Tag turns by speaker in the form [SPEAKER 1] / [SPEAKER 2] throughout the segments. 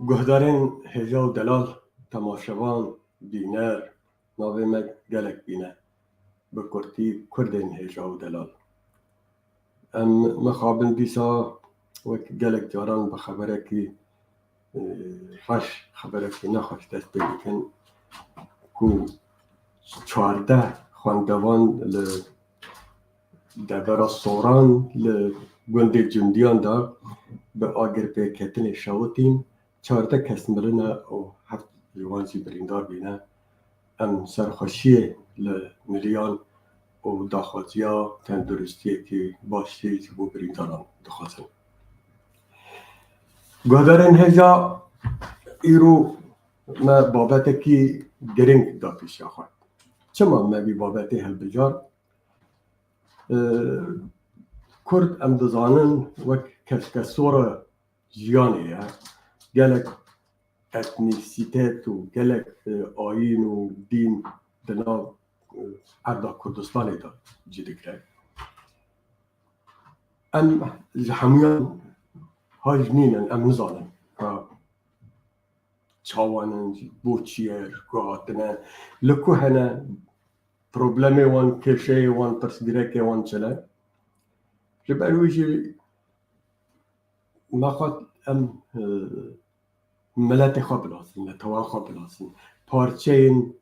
[SPEAKER 1] Guhdarên hêja û delal, temaşevan, bîner, navê me gelek bîne, bi kurtî Kurdên hêja û delal. Em mixabin dîsa wek gelek caran bi xeberekî reş, xeberekî nexweş dest pê dikin ku 14 xwendevan li devera Soran li gundê Cundiyan de bi agirpêketinê şewitîn, 14 kes mirine û heft ji wan jî birîndar bîne. Em serxweşiyê li miriyan û daxwaziya tenduristiyekî baş jî ji bo birîndaran dixwazin. Guhdarên hêja îro me babetekî giring da pêşiya xwe. Çima me vî babetê hilbijart? Kurd em dizanin wek keskesora jiyanê ye. Gelek etnîsîtet û gelek ayîn û dîn di nav erda Kurdistanê de cî digire. Em ji hemûyan haj nînin, em nizanin ka çawa in, bo çi ye, ji ku hatine, li ku hene, problemê wan, kêşeyê wan, pirsgirêkê wan çi ne. Ji ber wî jî me xwest em miletê xwe binasin, netewa xwe binasin, parçeyên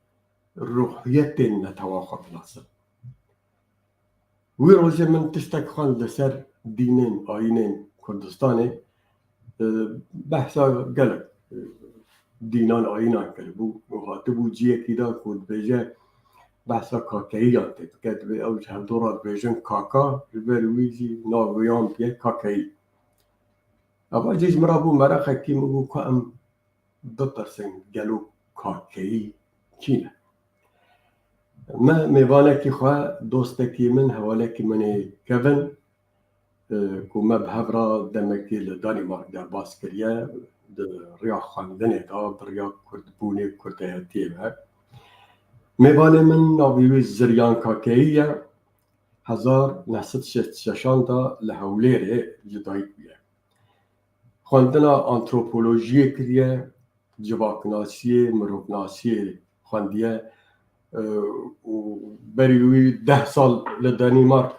[SPEAKER 1] ruhiyetên netewa xwe binasin. Wî rojê min tiştek xwend li ser dînên, ayînên Kurdistanê behsa gelek dînan, ayînan kiribû û hatibû ciyekî de ku dibêje behsa kakeyiyan tê dike, dibê ew ji hevdu re dibêjin kaka, ji ber wî jî navê wan bûye kakeyî. Eva jî ji min re bû mereqekî min bû ku em bipirsin gelo kakeyî kî ne? Me mêvanekî xwe, dostekî min, hevalekî min ê kevin ku me bi hev re demekî li Danîmark derbas kiriye di riya xwendinê de, di riya kurdbûnê, kurdayetiyê ve. Mêvanê min navê wî Ziryan Kakeyî ye, 1966 de li Hewlêrê ji dayik bûye. Xwendina antropolojiyê kiriye, civaknasiyê, mirovnasiyê xwendiye û berî wî deh sal li Danîmark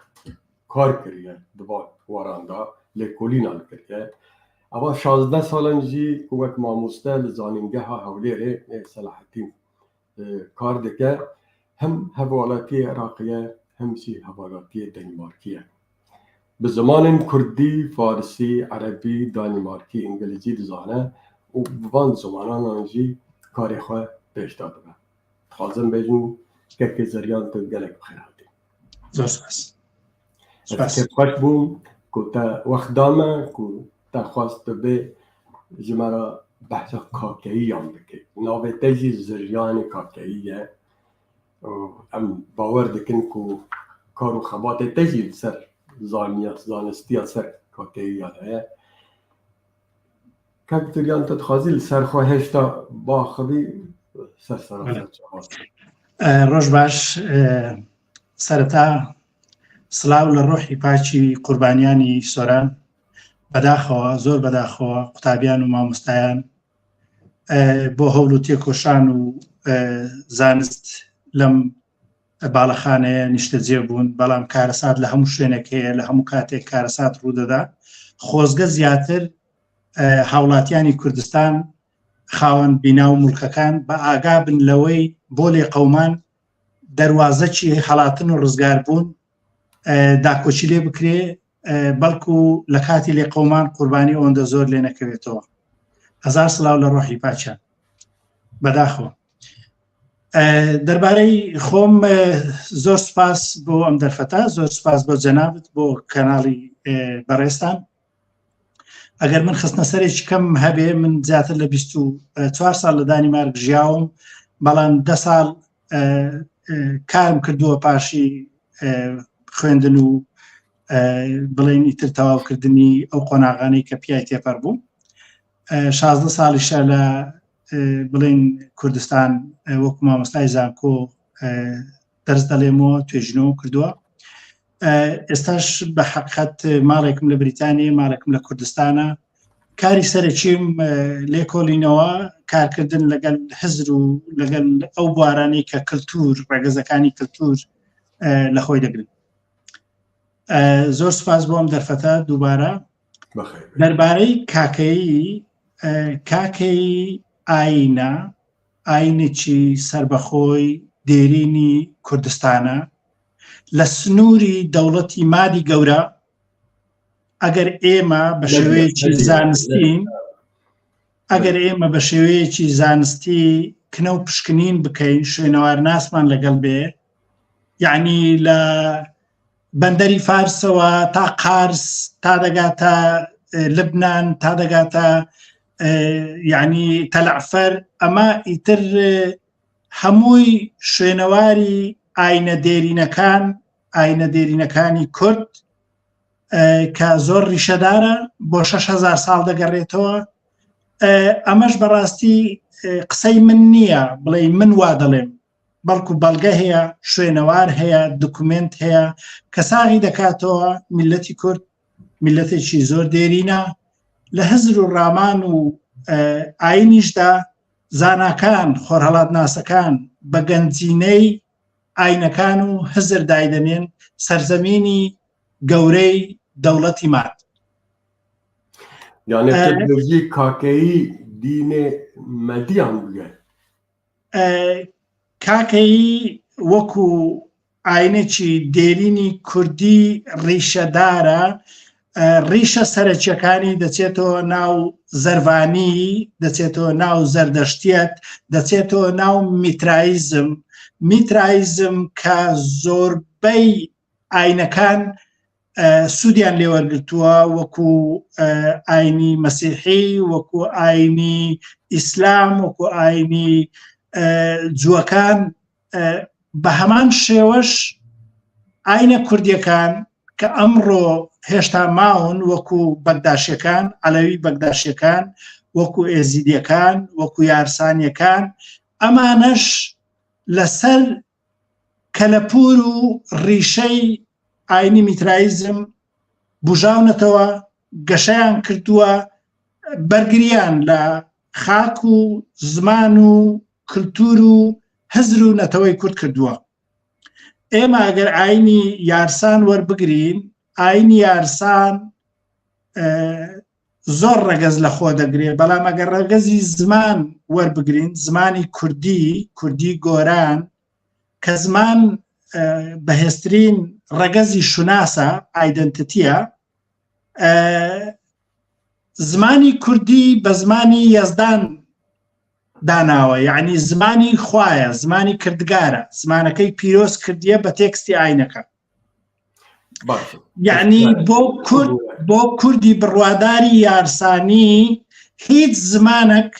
[SPEAKER 1] kar kiriye di van waran de, lêkolînan kiriye. Eva 16 sal in jî ku wek mamoste li Zanîngeha Hewlêrê Selahattîn kar dike. Him hevwelatiyê Iraqê ye him jî hevwelatiyê Danîmarkî ye. Bi zimanên Kurdî, Farisî, Erebî, Danîmarkî, Îngilîzî dizane û bi van zimanan jî karê xwe pêş de dibe. Dixwazim bêjim kekê Zeryan tu gelek bi xêr hatî.
[SPEAKER 2] Zor spas.
[SPEAKER 1] Ez kêfxweş bûm ku te wext da me ku te xwest tu bê ji me re behsa kakeyiyan bikî. Navê te jî Ziryanê Kakeyî ye. Em bawer dikin ku kar û xebatê te jî li ser zaniya zanistiya ser kakeyiyan heye. Kak Ziryan tu dixwazî li ser xwe hêşta baxivî ser seraser çawa.
[SPEAKER 2] Roj baş سەرەتا سڵاو لە ڕۆحی پاکی قوربانیانی سۆران بەداخەوە زۆر بەداخەوە قوتابیان و مامۆستایان بۆ هەوڵ و تێکۆشان و زانست لەم باڵەخانەیە نیشتەجێ بوون بەڵام کارەسات لە هەموو شوێنێک هەیە لە هەموو کاتێک کارەسات ڕوودەدا خۆزگە زیاتر هاوڵاتیانی کوردستان خاوەن بینا و مڵکەکان بە ئاگا بن لەوەی بۆ لێ قەومان دەروازەکی هەڵاتن و ڕزگار بوون داکۆکی لێ بکرێ بەڵکو لە کاتی لێ قەومان قوربانی ئەوەندە زۆر لێ نەکەوێتەوە هزار سلااو لە ڕۆحی پاچیان بەداخەوە دەربارەی خۆم زۆر سپاس بۆ ئەم دەرفەتە زۆر سپاس بۆ جەنابت بۆ کەناڵی بەڕێستان ئەگەر من خستنە سەرێکی کەم هەبێ من زیاتر لە 24 ساڵ لە دانیمارک ژیاوم بەڵام ده ساڵ کارم کردووە پاشی خوێندن و بڵێن ئیتر تەواوکردنی ئەو قۆناغانەی کە پیای تێپەر بوو 16 ساڵیشە لە بڵێن کوردستان وەکو مامۆستای زانکۆ دەرس دەڵێمەوە توێژینەوە کردووە ئێستاش بە حقیقت ماڵێکم لە بریتانیا ماڵێکم لە کوردستانە. کاری سەرەکیم لێکۆڵینەوە کارکردن لەگەڵ هزر و لەگەڵ ئەو بوارانەی کە کللتور ڕێگەزەکانی کللتور لە خۆی دەگرن زۆر سپاس بۆ ئەم دەرفەتە دووبارە دەربارەی کاکەیی کاکەیی ئاینە ئاینێکی سربەخۆی دێرینی کوردستانە لە سنووری دەوڵەتی مادی گەورە ئەگەر ئێمە بە شێوەیەکی زانستین ئەگەر ئێمە بە شێوەیەکی زانستی کنە و پشکنین بکەین شوێنەوار ناسمان لەگەڵ بێ یعنی لە بەندەری فارسەوە تا قارس تا دەگاتە لبناان تا دەگاتە یعنی تەلعفەر ئەمە ئیتر هەمووی شوێنەواری ئاینە دێرینەکان ئاینە دێرینەکانی کورد کە زۆر ڕیشەدارە بۆ 6هزار ساڵ دەگەڕێتەوە ئەمەش بەڕاستی قسەی من نییە بڵێ من وا دەڵێم بەڵکو بەڵگە هەیە شوێنەوار هەیە دکومنت هەیە کە ساغی دەکاتەوە میلەتی کورد میلەتێکی زۆر دێرینە لە هزر و ڕامان و ئاینیشدا زاناکان خۆرهەڵات ناسەکان بە گەنجینەی ئاینەکان و هزر دایدەنێن سەرزەمینی گەورەی دەوڵەتی ماد.
[SPEAKER 1] یانێ تەکنۆلۆژی کاکەیی دینێ مەدیان بووە.
[SPEAKER 2] کاکەیی وەکو ئاینێکی دێرینی کوردی ڕیشەدارە ڕیشە سەرەکیەکانی دەچێتەوە ناو زەرڤانی دەچێتەوە ناو زەردەشتیەت دەچێتەوە ناو میترایزم میترایزم کە زۆربەی ئاینەکان سوودیان لێوەرگتووە وەکو ئاینی مەسیحی وەکو ئاینی ئیسلام وەکو ئاینی جووەکان بە هەمان شێوەش ئاینە کوردیەکان کە ئەمڕۆ هێشتا ماون وەکو بەگداشەکان عەلەوی بەگداشەکان وەکو ئێزیدیەکان وەکو یارسانیەکان ئەمانەش لەسەر کەلەپور و ڕیشەی ئاینی میترایزم بژاونەتەوە گەشەیان کردووە بەرگریان لە خاک و زمان و کلتور و هزر و نەتەوەی کورد کردووە ئێمە ئەگەر ئاینی یارسان وەربگرین ئاینی یارسان زۆر ڕەگەز لە خۆ دەگرێ بەڵام ئەگەر ڕەگەزی زمان وەربگرین زمانی کوردی کوردی گۆران کە زمان بەهێزترین ڕەگەزی شوناسە ئایدنتتیە زمانی کوردی بە زمانی یەزدان داناوە یعنی زمانی خوایە زمانی کردگارە زمانەکەی پیرۆز کردیە بە تێکستی ئاینەکە یعنی بۆ کورد بۆ کوردی بڕواداری یارسانی هیچ زمانێک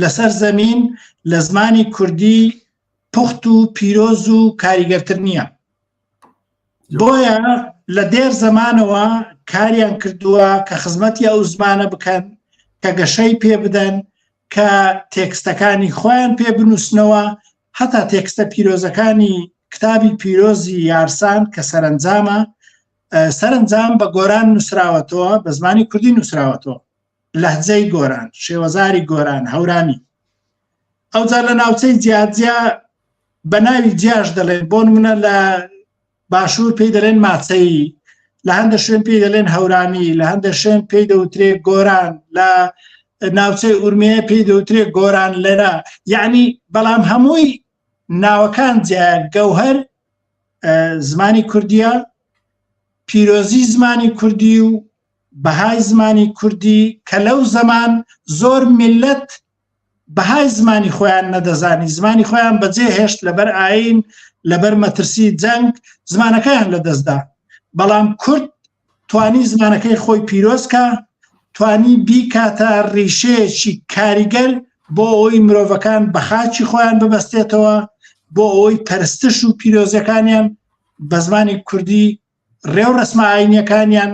[SPEAKER 2] لەسەر زەمین لە زمانی کوردی پوخت و پیرۆز و کاریگەرتر نییە بۆیە لە دێر زەمانەوە کاریان کردووە کە خزمەتی ئەو زمانە بکەن کە گەشەی پێ بدەن کە تێکستەکانی خۆیان پێ بنووسنەوە هەتا تێکستە پیرۆزەکانی کتابی پیرۆزی یارسان کە سەرنجامە سەرنجام بە گۆران نووسراوەتەوە بە زمانی کوردی نووسراوەتەوە لەهجەی گۆران شێوەزاری گۆران هەورامی ئەوجا لە ناوچەی جیاجیا بە ناوی جیاش دەڵێن بۆ نمونە لە باشوور پێی دەڵێن ماچەیی لە هەندە شوێن پێی دەڵێن هەورامی لە هەندە شوێن پێی دەوترێ گۆران لە ناوچەی ئورمێ پێی دەوترێ گۆران لەرە یعنی بەڵام هەمووی ناوەکان جیا گەوهەر زمانی کوردیە پیرۆزی زمانی کوردی و بەهای زمانی کوردی کە لەو زەمان زۆر میلەت بەهای زمانی خۆیان نەدەزانی زمانی خۆیان بەجێ هێشت لەبەر ئاین لەبەر مەترسی جەنگ زمانەکەیان لەدەستدا بەڵام کورد توانی زمانەکەی خۆی پیرۆزکە توانی بیکاتە ڕیشەیەکی کاریگەر بۆ ئەوەی مرۆڤەکان بە خاچی خۆیان ببەستێتەوە بۆ ئەوەی پەرستش و پیرۆزەکانیان بە زمانی کوردی ڕێوڕەسمە ئاینیەکانیان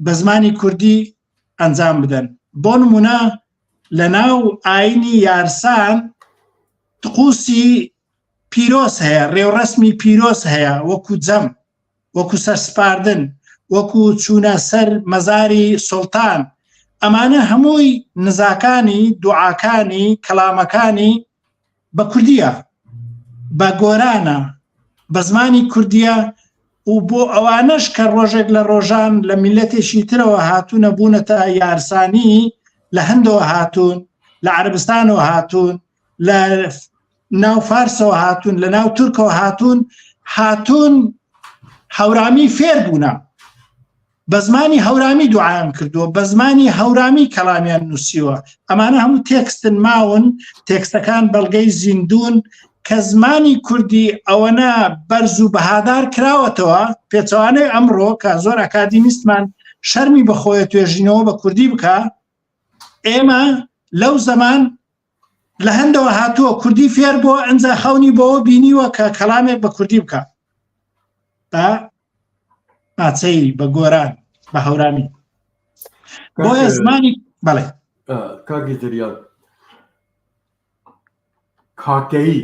[SPEAKER 2] بە زمانی کوردی ئەنجام بدەن بۆ نمونە لە ناو ئاینی یارسان تقوسی پیرۆز هەیە ڕێوڕەسمی پیرۆز هەیە وەکو جەم وەکو سەرسپاردن وەکو چوونە سەر مەزاری سوڵتان. ئەمانە هەمووی نزاکانی دوعاکانی کەڵامەکانی بە کوردیە بە گۆرانە بە زمانی کوردیە و بۆ ئەوانەش کە ڕۆژێک لە ڕۆژان لە میلەتێکی ترەوە هاتوونە بوونەتە یارسانی لە هەندەوە هاتوون لە عەربستانەوە هاتوون لە ناو فارسەوە هاتوون لە ناو تورکەوە هاتوون هاتوون هەورامی فێر بوونە بە زمانی هەورامی دوعایان کردووە بە زمانی هەورامی کەڵامیان نووسیوە ئەمانە هەموو تێکستن ماون تێکستەکان بەڵگەی زیندون کە زمانی کوردی ئەوەنە بەرز و بەهادار کراوەتەوە پێچەوانەی ئەمڕۆ کە زۆر ئەکادیمیستمان شەرمی بەخۆیە توێژینەوە بە کوردی بکە ئێمە لەو زەمان لە هەندەوە هاتووە کوردی فێر بۆ ئەنجا خەونی بەوە بینیوە کە کەڵامێک بە کوردی بکە بە ماچەی بە گۆران بە هەورامی بۆیە زمانی بەڵێ
[SPEAKER 1] کاکی دریان کاکەیی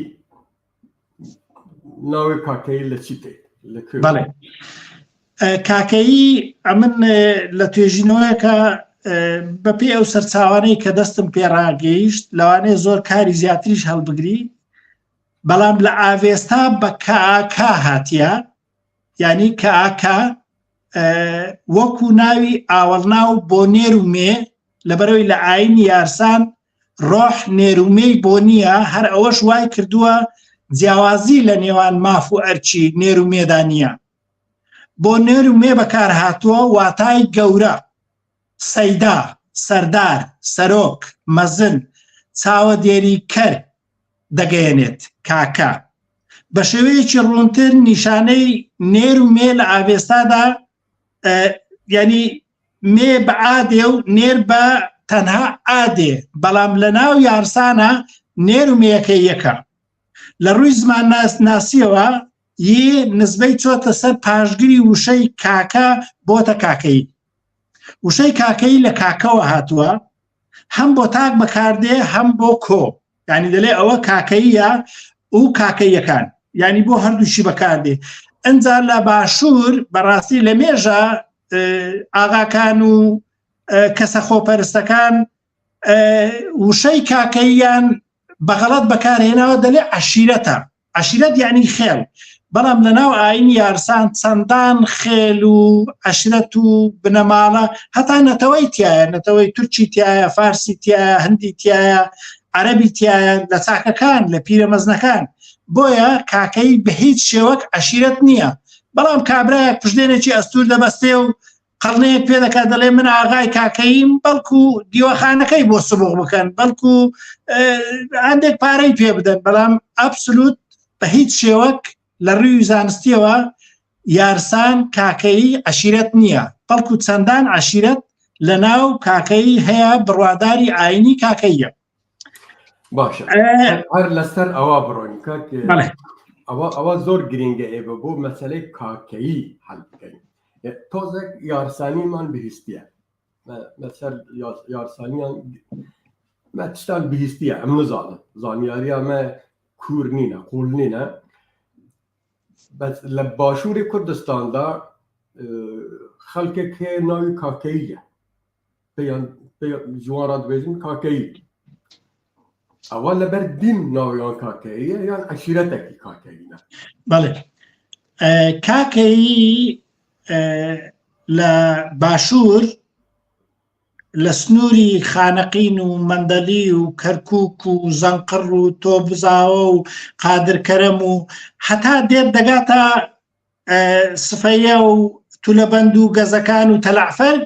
[SPEAKER 1] ناوی کاکەیی لە چی دێت لە کوێ
[SPEAKER 2] بەڵێ کاکەیی ئەمن لە توێژینەوەیەکە بەپێی ئەو سەرچاوانەی کە دەستم پێڕاگەیشت لەوانەیە زۆر کاری زیاتریش هەڵبگری بەڵام لە ئاڤێستا بە کاکا هاتیە یعنی کاکا وەکو ناوی ئاوەڵناو بۆ نێر و مێ لەبەرەوەی لە ئاینی یارسان ڕۆح نێر و مێی بۆ نییە هەر ئەوەش وای کردووە جیاوازی لە نێوان ماف و ئەرچی نێر و مێدا نییە بۆ نێر و مێ بەکار هاتووە واتای گەورە سەیدا سەردار سەرۆک مەزن چاوەدێری کەر دەگەیەنێت کاکە بە شێوەیەکی ڕوونتر نیشانەی نێر و مێ لە ئاڤێستادا ینی مێ بە ئادێ و نێر بە تەنها ئادێ بەڵام لە ناو یارسانە نێر و مێیەکە یەکە لە ڕووی زمان ناسیەوە ی نزبەی چۆتە سەر پاشگری وشەی کاکە بۆتە کاکەیی وشەی کاکەیی لە کاکەوە هاتووە هەم بۆ تاک بەکاردێ هەم بۆ کۆ ینی دەلێ ئەوە کاکەییە و کاکەیەکان ینی بۆ هەردووشی بەکاردێ ئەجا لە باشوور بەڕاستی لە مێژە ئاغاکان و کەسە خۆپەرستەکان وشەی کاکەییان بەغەڵەت بەکارهێناوە دەلێ عشیرەتە عەشیرەت یعنی خێڵ بەڵام لە ناو ئاینی یارسان چەندان خێل و عەشرەت و بنەماڵە هەتا نەتەوەی تایە نەتەوەی تورکی تایە فارسی تایە هەندی تایە عەربی تایە لە چاکەکان لە پیرە مەزنەکان بۆیە کاکەی بە هیچ شێوەک عەشیرەت نییە بەڵام کابرایەک پشتێنێکی ئەستور دەبەستێ و قەڵنەیەک پێ دەکات دەڵێ من ئاغای کاکەیم بەڵکو دیوەخانەکەی بۆ سبوغ بکەن بەڵکو هەندێک پارەی پێ بدەن بەڵام ئەبسلوت بە هیچ شێوەک لە ڕووی زانستیەوە یارسان کاکەیی عشیرەت نییە بەڵکو چەندان عشیرەت لە ناو کاکەیی هەیە بڕواداری ئاینی کاکەیە
[SPEAKER 1] باشە هەر لەسەر ئەوە بڕۆین ئەوە ئەوە زۆر گرنگە ئێوە بۆ مەسلەی کاکەیی حل بکەین تۆزێک یارسانیمان بهیستیە لەسەر یارسانیان مەتشتان بهیستیە ئەم نزانم زانیاریە مە کوور نینە قوڵ نینە بەس لە باشووری کوردستاندا خەڵکێک هەیە ناوی کاکەییە پێیان جوان دەبێژن کاکەیی ئەوە لەبەر دین ناویان کاکەییە یان عەشیرەتێکی کاکەیینە
[SPEAKER 2] بەڵێ کاکەیی لە باشوور لە سنووری خانەقین و مەندەلی و کەرکک و زەنقڕ و تۆبزاوە و قادرکەرەم و هەتا دێت دەگاتە سفەیە و تولەبەند و گەزەکان و تەلەعفەر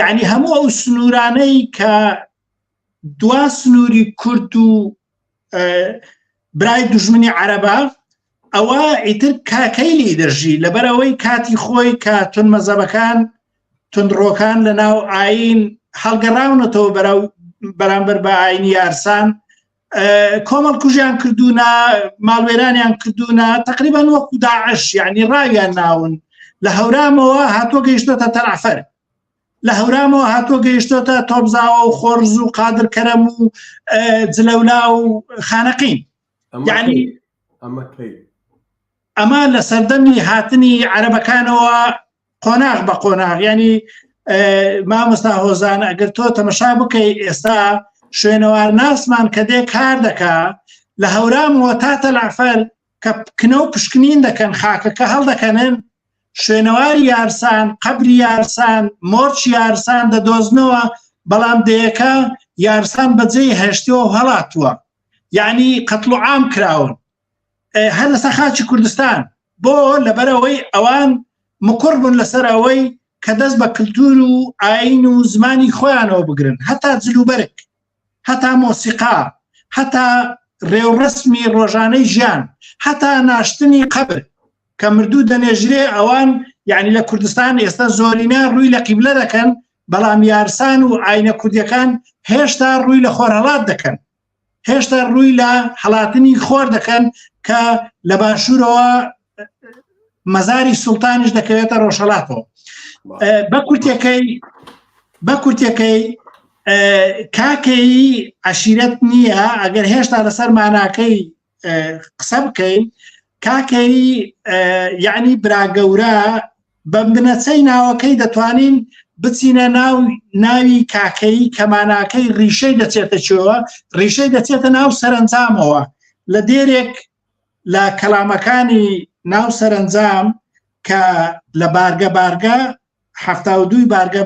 [SPEAKER 2] یعنی هەموو ئەو سنوورانەی کە دوا سنووری کورد و برای دژمنی عەرەبە ئەوە ئیتر کاکەی لی دەژی لەبەرەوەی کاتی خۆی کە تون مەزەبەکان تونندڕۆکان لە ناو ئاین هەڵگەڕاونەتەوە بەرەو بەرامبەر بە ئاینی یارسان کۆمەڵ کوژیان کردوونە ماڵوێرانیان کردوونە تقریبان وەکو داعش یعنی ڕاویان ناون لە هەورامەوە هاتووە گەیشتۆتە تەلعفەر لە هەورامەوە هاتووە گەیشتۆتە تۆپزاوە و خۆرز و قادر کەرەم و جلەولا و خانەقین یعنی ئەمە لە سەردەمی هاتنی عەرەبەکانەوە قۆناغ بە قۆناغ ینی مامۆستا هۆزان ئەگەر تۆ تەمەشا بکەی ئێستا شوێنەوار ناسمان کە دێ کار دەکا لە هەورامەوە تا تەلعفەر کە کنە و پشکنین دەکەن خاکەکە هەڵدەکەنن شوێنەواری یارسان قەبری یارسان مۆرچی یارسان دەدۆزنەوە بەڵام دەیەکە یارسان بەجێی هێشتەوە و هەڵاتووە یعنی قەتڵ و عام کراون هەر لەسەر خاکی کوردستان بۆ لەبەرەوەی ئەوان مکوڕ بوون لەسەر ئەوەی کە دەست بە کللتور و ئاین و زمانی خۆیانەوە بگرن هەتا جلوبەرگ هەتا مۆسیقا هەتا ڕێوڕەسمی ڕۆژانەی ژیان هەتا ناشتنی قەبر کە مردوو دەنێژرێ ئەوان یعنی لە کوردستان ئێستا زۆرینە ڕووی لە قیبلە دەکەن بەڵام یارسان و ئاینە کوردیەکان هێشتا ڕووی لە خۆرهەڵات دەکەن هێشتا ڕووی لە هەڵاتنی خۆر دەکەن کە لە باشوورەوە مەزاری سوڵتانیش دەکەوێتە ڕۆژهەڵاتەوە بە کورتەکەی بە کورتەکەی کاکەیی عشیرەت نییە ئەگەر هێشتا لەسەر ماناکەی قسە بکەین کاکەیی یعنی براگەورە بە بنەچەی ناوەکەی دەتوانین بچینە ناو ناوی کاکەیی کە ماناکەی ڕیشەی دەچێتە چۆوە ڕیشەی دەچێتە ناو سەرەنجامەوە لە دێرێک لە کەلامەکانی ناو سەرەنجام کە لە بارگە بارگە دووی بارگە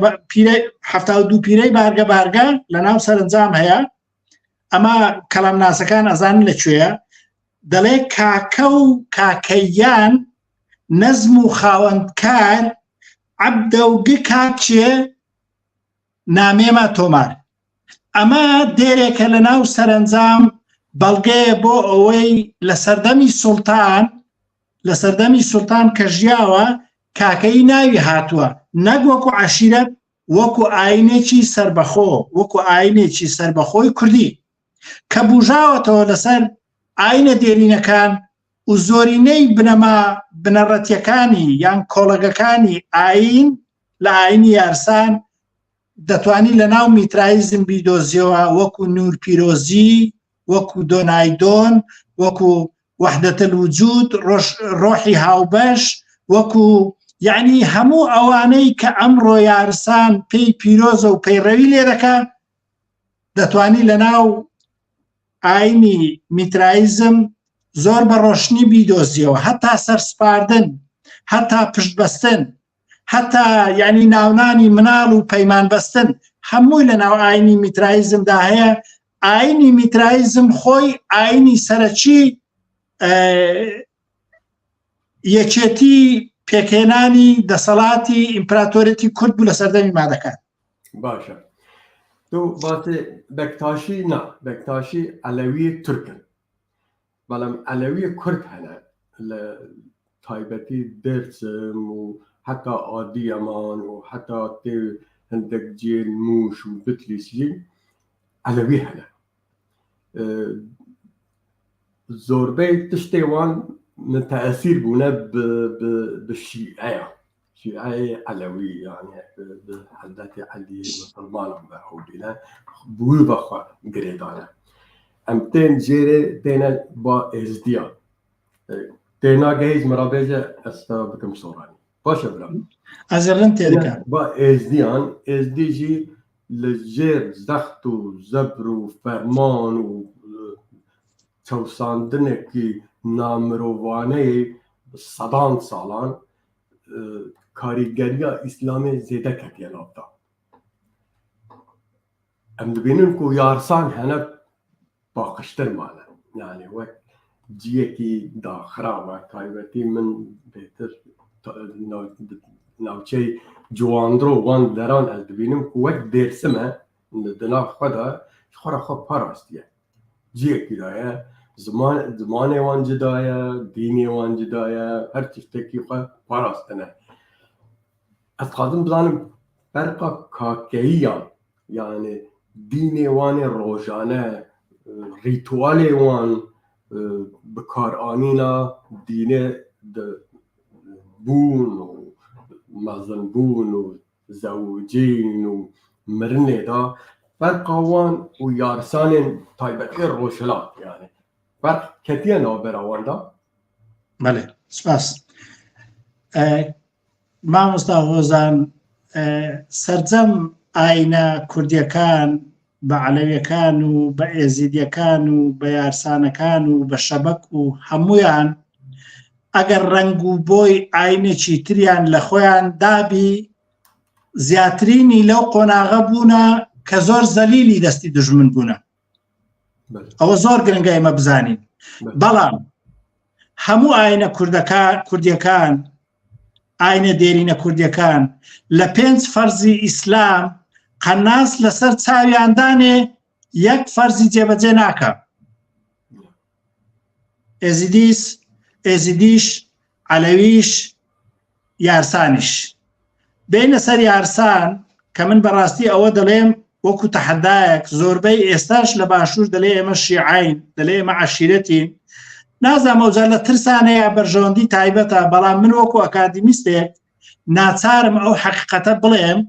[SPEAKER 2] دوو پیرەی بارگە بارگە لە ناو سەرنجام هەیە ئەمە کەڵام ناسەکان ئەزانن لە کوێیە دەڵێ کاکە و کاکەیان نەزم و خاوەندکار عەبدە و گ کاکێ نامێمە تۆمار ئەمە دێرێکە لە ناو سەرەنجام بەڵگەیە بۆ ئەوەی لە سەردەمی سوڵتان لە سەردەمی سوڵتان کە ژیاوە کاکەیی ناوی هاتووە نەک وەکو عەشیرەت وەکو ئاینێکی سربەخۆ وەکو ئاینێکی سربەخۆی کوردی کە بژاوەتەوە لەسەر ئاینە دێرینەکان و زۆرینەی بنەما بنەڕەتیەکانی یان کۆڵەگەکانی ئاین لە ئاینی یارسان دەتوانی لە ناو میترایزم بیدۆزیەوە وەکو نور پیرۆزی وەکو دۆنایدۆن وەکو وحدەتە الوجود ڕۆحی هاوبەش وەکو یعنی هەموو ئەوانەی کە ئەمڕۆ یارسان پێی پیرۆزە و پەیڕەوی لێ دەکا دەتوانی لە ناو ئاینی میترایزم زۆر بە ڕۆشنی بیدۆزیەوە هەتا سەرسپاردن هەتا پشتبەستن هەتا یعنی ناونانی مناڵ و پەیمان بەستن هەمووی لە ناو ئاینی میترایزمدا هەیە ئاینی میترایزم خۆی ئاینی سەرەکی یەکێتی پێکهێنانی دەسەڵاتی ئیمپراتۆرەتی کورد بوو لە سەردەمی مادەکان
[SPEAKER 1] باشە تو باسی بەکتاشی نا بەکتاشی عەلەوی تورکن بەڵام عەلەوی کورد هەنە لە تایبەتی دێرسم و حتا ئادیەمان و حتا تێ هەندێک جێ موش و بتلیس ژی عەلەوی هەنە زۆربەی تشتێ وان متەئەسیر بوونە بە شیعەیە شیعەی عەلەوی یعنی حەزرەتی عەلی مسلمانان بە ئەو دینە بوو بە خوا گرێدانە ئەم تێن جێرێ تێنە با ئێزدیان تێناگەهیچ مرا بێژە ئەستا بکەم سۆرانی باشە برا
[SPEAKER 2] ئەز ڕن تێدەکەم
[SPEAKER 1] با ئێزدیان ئێزدی ژی لە ژێر زەخت و زەبر و فەرمان و چەوساندنێکی نامرۆڤانەی سەدان ساڵان کاریگەرییا ئیسلامê zêde ketiye nav da. Em dibînin ku yarsan hene paqijtir mane. Yani wek ciyekî daxirav e taybetî min bêtir navçeyê Ciwandro wan deran ez dibînim ku wek Dêrsim e di nav xwe de ji xwe re xwe parastiye. Ciyekî de ye, ziman zimanê wan cida ye, dînê wan cida ye, her tiştekî xwe parastine. Ez dixwazim bizanim ferqa kakeyiyan yanî dînê wan ê rojane, rîtualê wan bikaranîna dînê di bûn û mezinbûn û zewicîn û mirinê de ferqa wan û yarsanên taybetî rojhilat yanî ferq ketiye navbera wan de?
[SPEAKER 2] Belê, spas. Mamosta Hozan. سەرجەم ئاینە کوردیەکان بە عەلەویەکان و بە ئێزیدیەکان و بە یارسانەکان و بە شەبەک و هەمویان ئەگەر ڕەنگ و بۆی ئاینێکی تریان لە خۆیان دابی زیاترینی لەو قۆناغە بوونە کە زۆر زەلیلی دەستی دژمن بوونە ئەوە زۆر گرنگە ئێمە بزانین بەڵام هەموو ئاینە کوردەکان کوردیەکان ئاینە دێرینە کوردیەکان لە پێنج فەرزی ئیسلام قەناس لەسەر چاویان دانێ یەک فەرزی جێبەجێ ناکە ئێزیدیس ئێزیدیش عەلەویش یارسانیش بینە سەر یارسان کە من بەڕاستی ئەوە دەڵێم وەکو تەحەدایەک زۆربەی ئێستاش لە باشوور دەلێ ئێمە شیعین دەلێ ئێمە عەشیرەتین نازانم ئەوجار لە ترسانە یا بەرژەوەندی تایبەتە بەڵام من وەکو ئەکادیمیستێک ناچارم ئەو حەقیقەتە بڵێم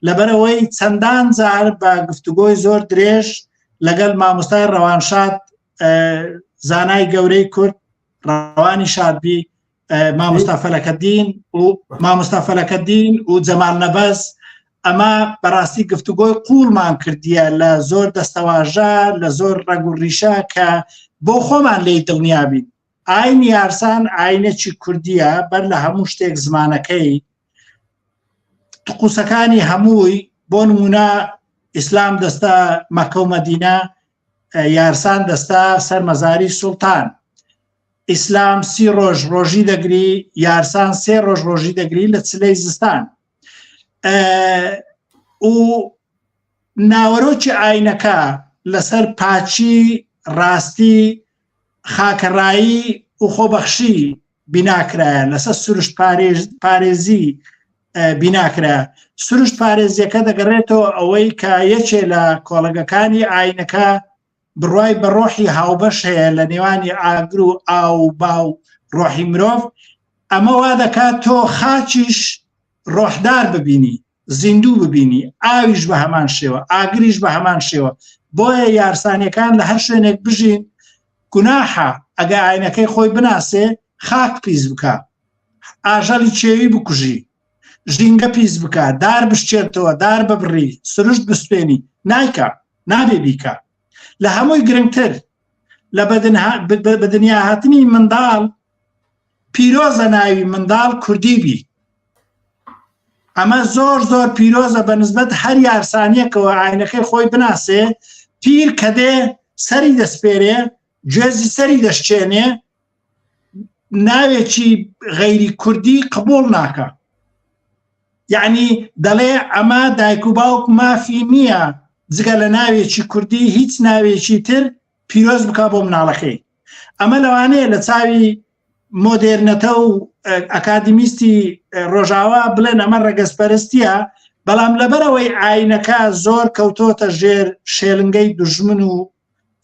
[SPEAKER 2] لەبەرئەوەی چەندان جار بە گفتوگۆی زۆر درێژ لەگەڵ مامۆستای ڕەوانشاد زانای گەورەی کورد ڕەوانی شادبی مامۆستا فەلەکەدین و مامۆستا فەلەکەدین و جەمال نەبەز ئەمە بەڕاستی گفتوگۆی قوڵمان کردیە لە زۆر دەستەواژە لە زۆر ڕەگ و ڕیشە کە بۆ خۆمان لێی دڵنیابین ئاینی یارسان ئاینێکی کوردیە بەر لە هەموو شتێک زمانەکەی تقوسەکانی هەمووی بۆ نمونە ئیسلام دەستە مەکە و مەدینە یارسان دەستە سەر مەزاری سوڵتان ئیسلام سی ڕۆژ ڕۆژی دەگری یارسان سێ ڕۆژ ڕۆژی دەگری لە چلەی زستان و ناوەرۆکی ئاینەکە لەسەر پاچی ڕاستی خاکەڕایی و خۆبەخشی بیناکرایە لەسەر سروشت پارێزی بیناکرا سروشت پارێزیەکە دەگەڕێتەوە ئەوەی کە یەکێ لە کۆڵەگەکانی ئاینەکە بڕوای بە ڕۆحی هاوبەش هەیە لە نێوانی ئاگر و ئاو و با و ڕۆحی مرۆڤ، ئەمە وا دەکات تۆ خاکیش ڕۆحدار ببینی، زیندوو ببینی، ئاویش بە هەمان شێوە، ئاگریش بە هەمان شێوە، بۆیە یارسانیەکان لە هەر شوێنێک بژین گوناحە ئەگە ئاینەکەی خۆی بناسێ خاک پیس بکا، ئاژەڵی کێوی بکوژی، ژینگە پیس بکا، دار بشکێنتەوە، دار ببڕی، سروشت بسوێنی، نایکا، نابێ بیکا. لە هەمووی گرنگتر لە بەدنیا هاتنی منداڵ پیرۆزە ناوی منداڵ کوردی بی. ئەمە زۆر زۆر پیرۆزە بە نسبەت هەر یارسانیەکەوە ئاینەکەی خۆی بناسێ، پیر کە دێ سەری دەسپێرێ، گوێزی سەری دەشکێنێ، ناوێکی غەیری کوردی قبوڵ ناکا یعنی دەڵێ ئەمە دایک و باوک مافی نییە جگە لە ناوێکی کوردی هیچ ناوێکی تر پیرۆز بک بۆ مناڵەکەی ئەمە لەوانەیە لە چاوی مۆدێرنەتە و ئەکادیمیستی ڕۆژاوا بڵێن ئەمە ڕەگەزپەرستیە بەڵام لەبەرەوەی ئاینەکە زۆر کەوتۆتە ژێر شێلنگەی دوژمن و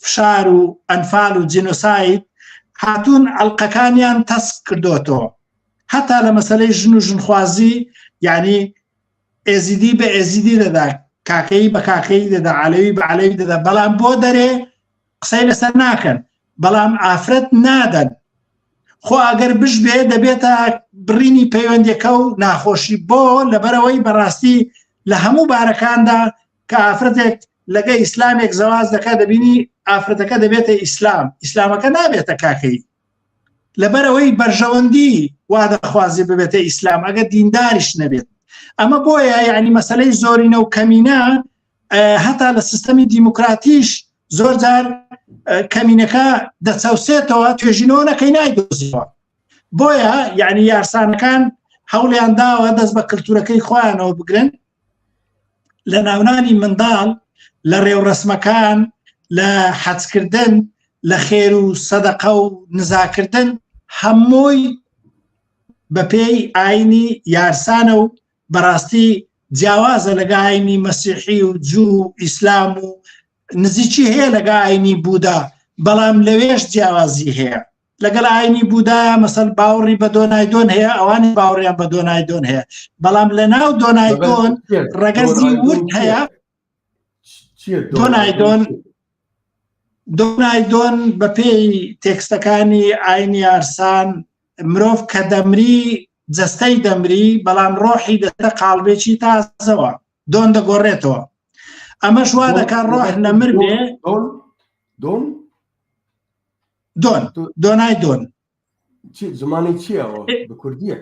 [SPEAKER 2] فشار و ئەنفال و جینۆساید هاتوون ئەڵلقەکانیان تەسک کردوتەوە هەتا لە مەسلەی ژن و ژنخوازی یعنی ئێزیدی بە ئێزیدی دەدا کاکەی بە کاکەی دەدا عەلەوی بە عەلەوی دەدا بەڵام بۆ دەرێ قسەی لەسەر ناکەن بەڵام ئافرەت نادەن خۆ ئەگەر بشبێ دەبێتە بڕینی پەیوەندەکە و ناخۆشی بۆ لەبەرەوەی بەڕاستی لە هەموو بارەکاندا کە ئافرەتێک لەگە ئیسلامێک زەواز دەکات دەبینی ئافرەتەکە دەبێتە ئیسلام ئیسلامەکە نابێتە کاکەی لەبەرەوەی بەرژەوەندی وا دەخوازی ببێتە ئیسلام ئەگەر دینداریش نەبێت ئەمە بۆیە یعنی مەسلەی زۆرینە و کەمینە هەتا لە سیستەمی دیموکراتیش زۆر جار کەمینەکە دەچەوسێتەوە توێژینەوە نەکەی نایدۆزیەوە بۆیە یعنی یارسانەکان هەوڵیان داوە دەست بە کللتورەکەی خۆیانەوە بگرن لە ناونانی منداڵ لە ڕێوڕەسمەکان لە حەجکردن لە خێر و سەدەقە و نزاکردن هەمووی بەپێی ئاینی یارسانە و بەڕاستی جیاوازە لەگە ئاینی مەسیحی و جوو و ئیسلام و نزیکی هەیە لەگە ئاینی بوودا بەڵام لەوێش جیاوازی هەیە لەگەڵ ئاینی بوودا مەسەل باوەڕی بە دۆنایدۆن هەیە ئەوانی باوەڕیان بە دۆنایدۆن هەیە بەڵام لە ناو دۆنایدۆن ڕەگەزی ورد هەیە دۆنایدۆن دۆنایدۆن بەپێی تێکستەکانی ئاینی یارسان مرۆڤ کە دەمری جەستەی دەمری بەڵام ڕۆحی دەتە قاڵبێکی تازەوە دۆن دەگۆڕێتەوە ئەمەش وا دەکات ڕۆح نەمر بێ
[SPEAKER 1] دۆن دۆن
[SPEAKER 2] دۆن دۆنای دۆن
[SPEAKER 1] زمانی چیەوە بە کوردیە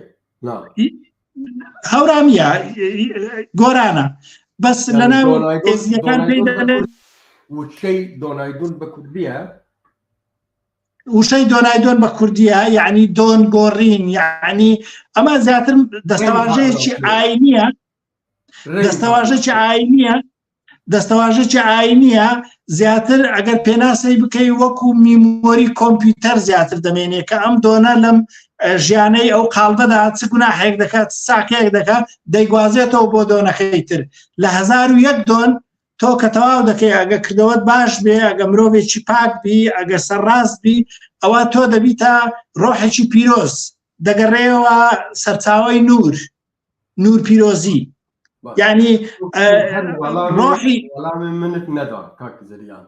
[SPEAKER 2] هەورامیە گۆرانە بەس لە ناو ئێزیەکان پێی دەڵێن
[SPEAKER 1] وشەی دۆنایدون بە کوردیە
[SPEAKER 2] وشەی دۆنایدۆن بە کوردیە یعنی دۆن گۆڕین یعنی ئەمە زیاتر دەستەواژەیەکی ئاینیە دەستەواژەکی ئاینیە دەستەواژەکی ئاینیە زیاتر ئەگەر پێناسەی بکەی وەکو میمۆری کۆمپیوتەر زیاتر دەمێنێ کە ئەم دۆنە لەم ژیانەی ئەو قاڵبەدا چ گوناحێک دەکات ساکێک دەکات دەیگوازێتەوە بۆ دۆنەکەی تر لە 1001 دۆن تۆ کە تەواو دەکەی ئەگە کردەوەت باش بێ ئەگە مرۆڤێکی پاک بی ئەگە سەرڕاست بی ئەوە تۆ دەبیتە ڕۆحێکی پیرۆز دەگەڕێەوە سەرچاوی نور نور پیرۆزی یعنی
[SPEAKER 1] ڕۆحی وەڵامی منت نەدا کاک زریان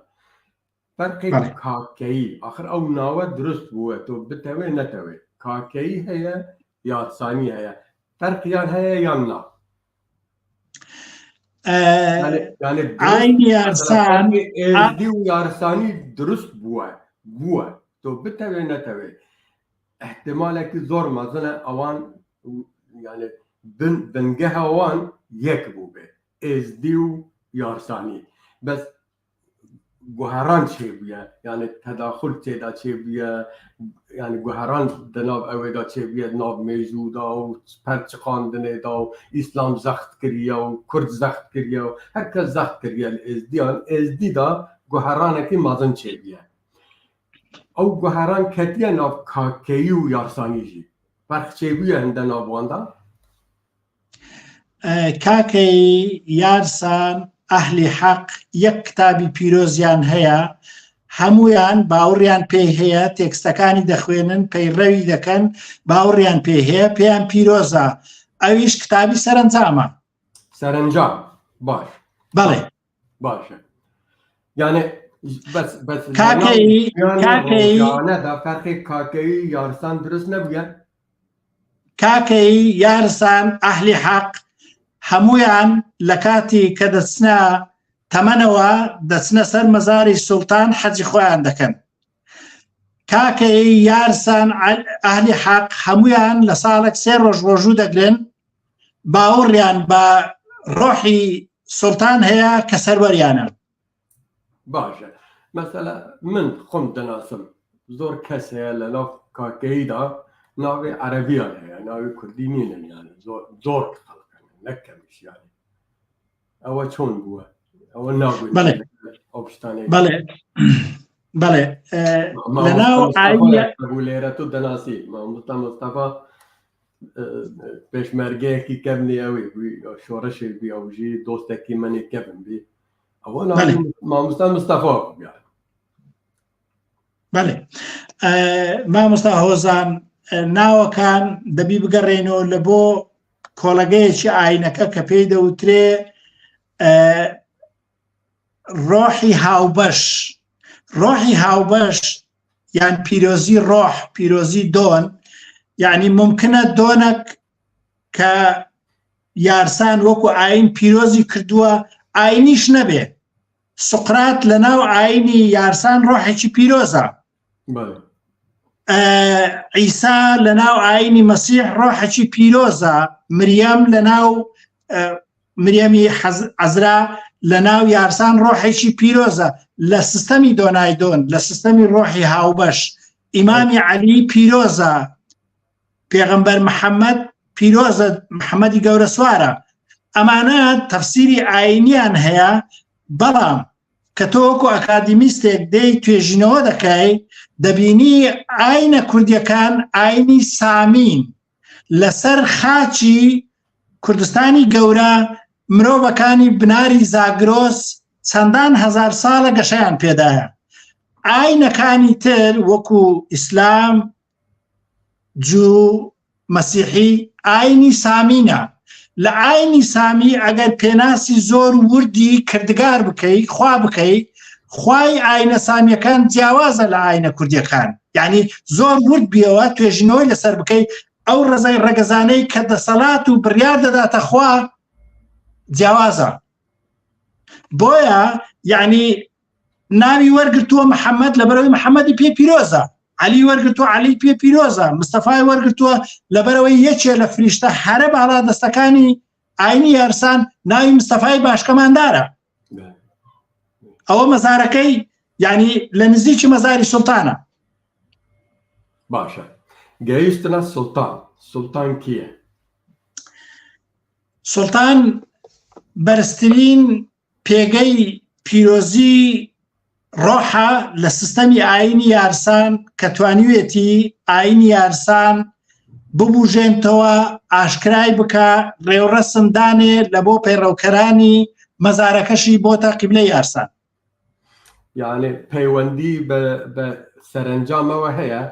[SPEAKER 1] فەرقی کاکەیی آخر ئەو ناوە دروست بووە تۆ بتەوێ نەتەوێ کاکەیی هەیە یارسانی هەیە فەرقیان هەیە یان نا
[SPEAKER 2] یارسان
[SPEAKER 1] و یارسانی دروست بووە بووە تۆ بتەوێ نەتەوێ احتمالێکی زۆر مەزنە ئەوان یانێ بن بنگەها وان یەک بوو بێ ئێزدی و یارسانی بەس گوهران چێ بووە یانێ تەداخل تێدا چێ بووە یعنی گوهران دەناو ئەوێدا چێ بووە ناو مێژوودا و پەرچقاندنێدا و ئیسلام زەخت کریە و کورد زەخت کریە و هەر کەس زەخت کریە لە ئێزدیان ئێزدیدا گوهرانێکی مەزن چێ بووە ئەو گوهران کەتیە ناو کاکەیی و یارسانی ژی فەرق چێ بووە هەندە ناو واندا؟
[SPEAKER 2] کاکەی یارسان ئەهلی حەق یەک کتابی پیرۆزیان هەیە هەمویان باوەڕیان پێی هەیە تێکستەکانی دەخوێنن پەیڕەوی دەکەن باوەڕیان پێ هەیە پێیان پیرۆزە ئەویش کتابی سەرنجامە
[SPEAKER 1] سەرنجام باش
[SPEAKER 2] بەڵێ
[SPEAKER 1] باشە یانێ بەس بەس
[SPEAKER 2] کاکەیی کاکەیی
[SPEAKER 1] دا فەرقی کاکەیی یارسان دروست نەبووە
[SPEAKER 2] کاکەیی یارسان ئەهلی حەق هەمویان لە کاتی کە دەچنە تەمەنەوە دەچنە سەر مەزاری سوڵتان حەجی خۆیان دەکەن کاکەیی یارسان ئەهلی حەق هەمویان لە ساڵێک سێ ڕۆژ ڕۆژوو دەگرن باوەڕیان بە ڕۆحی سوڵتان هەیە کە سەروەریانە.
[SPEAKER 1] باشە مەسەلە من خۆم دەناسم زۆر کەس هەیە لە ناو کاکەییدا ناوی عەرەبیان هەیە ناوی کوردی نینن یانە زۆر زۆر خەڵکن نەک کەمیش یانە ئەوە چۆن بووە ئەوە ناگوین
[SPEAKER 2] بەڵێ
[SPEAKER 1] ئەو شتانەی
[SPEAKER 2] بەڵێ بەڵێ لەناو ئایینە
[SPEAKER 1] بوو لێرە تۆ دەناسی مامۆستا مستەفا پێشمەرگەیەکی کەمنی ئەوێ بووی شۆڕشێک بی ئەوژی دۆستێکی منی کەبن بی ئەوە مامۆستا مستەفا
[SPEAKER 2] بەڵێ مامۆستا هۆزان ناوەکان دەبی بگەڕێنەوە لە بۆ کۆڵەگەیەکی ئاینەکە کە پێی دەوترێ ڕۆحی هاوبەش ڕۆحی هاوبەش یان پیرۆزی ڕۆح پیرۆزی دۆن یعنی ممکنە دۆنەک کە یارسان وەکو ئاین پیرۆزی کردووە ئاینیش نەبێ سقرات لە ناو ئاینی یارسان ڕۆحێکی پیرۆزە عیسا لە ناو ئاینی مەسیح ڕۆحێکی پیرۆزە مریەم لە ناو مریەمی عەزرا لە ناو یارسان ڕۆحێکی پیرۆزە لە سیستەمی دۆنایدۆن لە سیستەمی ڕۆحی هاوبەش ئیمامی عەلی پیرۆزە پێغەمبەر محەممەد پیرۆزە محەممەدی گەورە سوارە ئەمانە تەفسیری ئاینیان هەیە بەڵام کە تۆ وەکو ئەکادیمیستێک دێی توێژینەوە دەکەی دەبینی ئاینە کوردیەکان ئاینی سامین لەسەر خاکی کوردستانی گەورە مرۆڤەکانی بناری زاگرۆس چەندان هەزار ساڵە گەشەیان پێدایە ئاینەکانی تر وەکو ئیسلام جوو مەسیحی ئاینی سامینە لە ئاینی سامی ئەگەر پێناسی زۆر وردی کردگار بکەی خوا بکەی خوای ئاینە سامیەکان جیاوازە لە ئاینە کوردیەکان یعنی زۆر ورد بیەوە توێژینەوەی لەسەر بکەی. ئەو ڕزای ڕەگەزانەی کە دەسەڵات و بڕیار دەداتە خوا جیاوازە بۆیە یعنی ناوی وەرگتووە محەممەد لەبەرەوەی محەممەدی پێ پیرۆزە علی وەرگتووە علی پێ پیرۆزە مستەفای وەرگتووە لەبەرەوەی یەکێ لە فریشتە هەرە باڵا دەستەکانی ئاینی یارسان ناوی مستەفای باشکەماندارە ئەوە مەزارەکەی یعنی لە نزیکی مەزاری سلتانە
[SPEAKER 1] باشە گەیشتنە سلتان سلتان کیە
[SPEAKER 2] سلتان بەرزترین پێگەی پیرۆزی ڕۆحە لە سیستەمی ئاینی یارسان کە توانیوێتی ئاینی یارسان ببوژێنتەوە ئاشکرای بکە ڕێوڕەسم دانێ لە بۆ پەیڕەوکەرانی مەزارەکەشی بۆتە قیبلەی یارسان.
[SPEAKER 1] یانێ پەیوەندی بە سەرەنجامەوە هەیە؟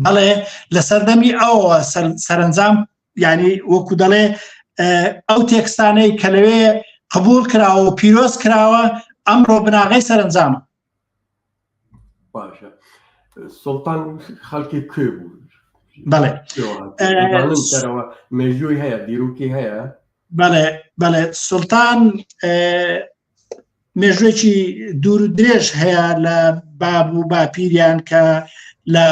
[SPEAKER 2] بەڵێ لە سەردەمی ئەوەوە سەرەنجام یعنی وەکو دەڵێ ئەو تێکستانەی کە لەوێ قبول کراوە و پیرۆز کراوە ئەمڕۆ بناغەی سەرەنجامە.
[SPEAKER 1] باشە سوڵتان خەڵکی کوێ بوو؟
[SPEAKER 2] بەڵێ
[SPEAKER 1] سەرەوە مێژووی هەیە دیروکی هەیە؟
[SPEAKER 2] بەڵێ بەڵێ سوڵتان مێژوێکی دوور و درێژ هەیە لە باب و باپیریان کە لە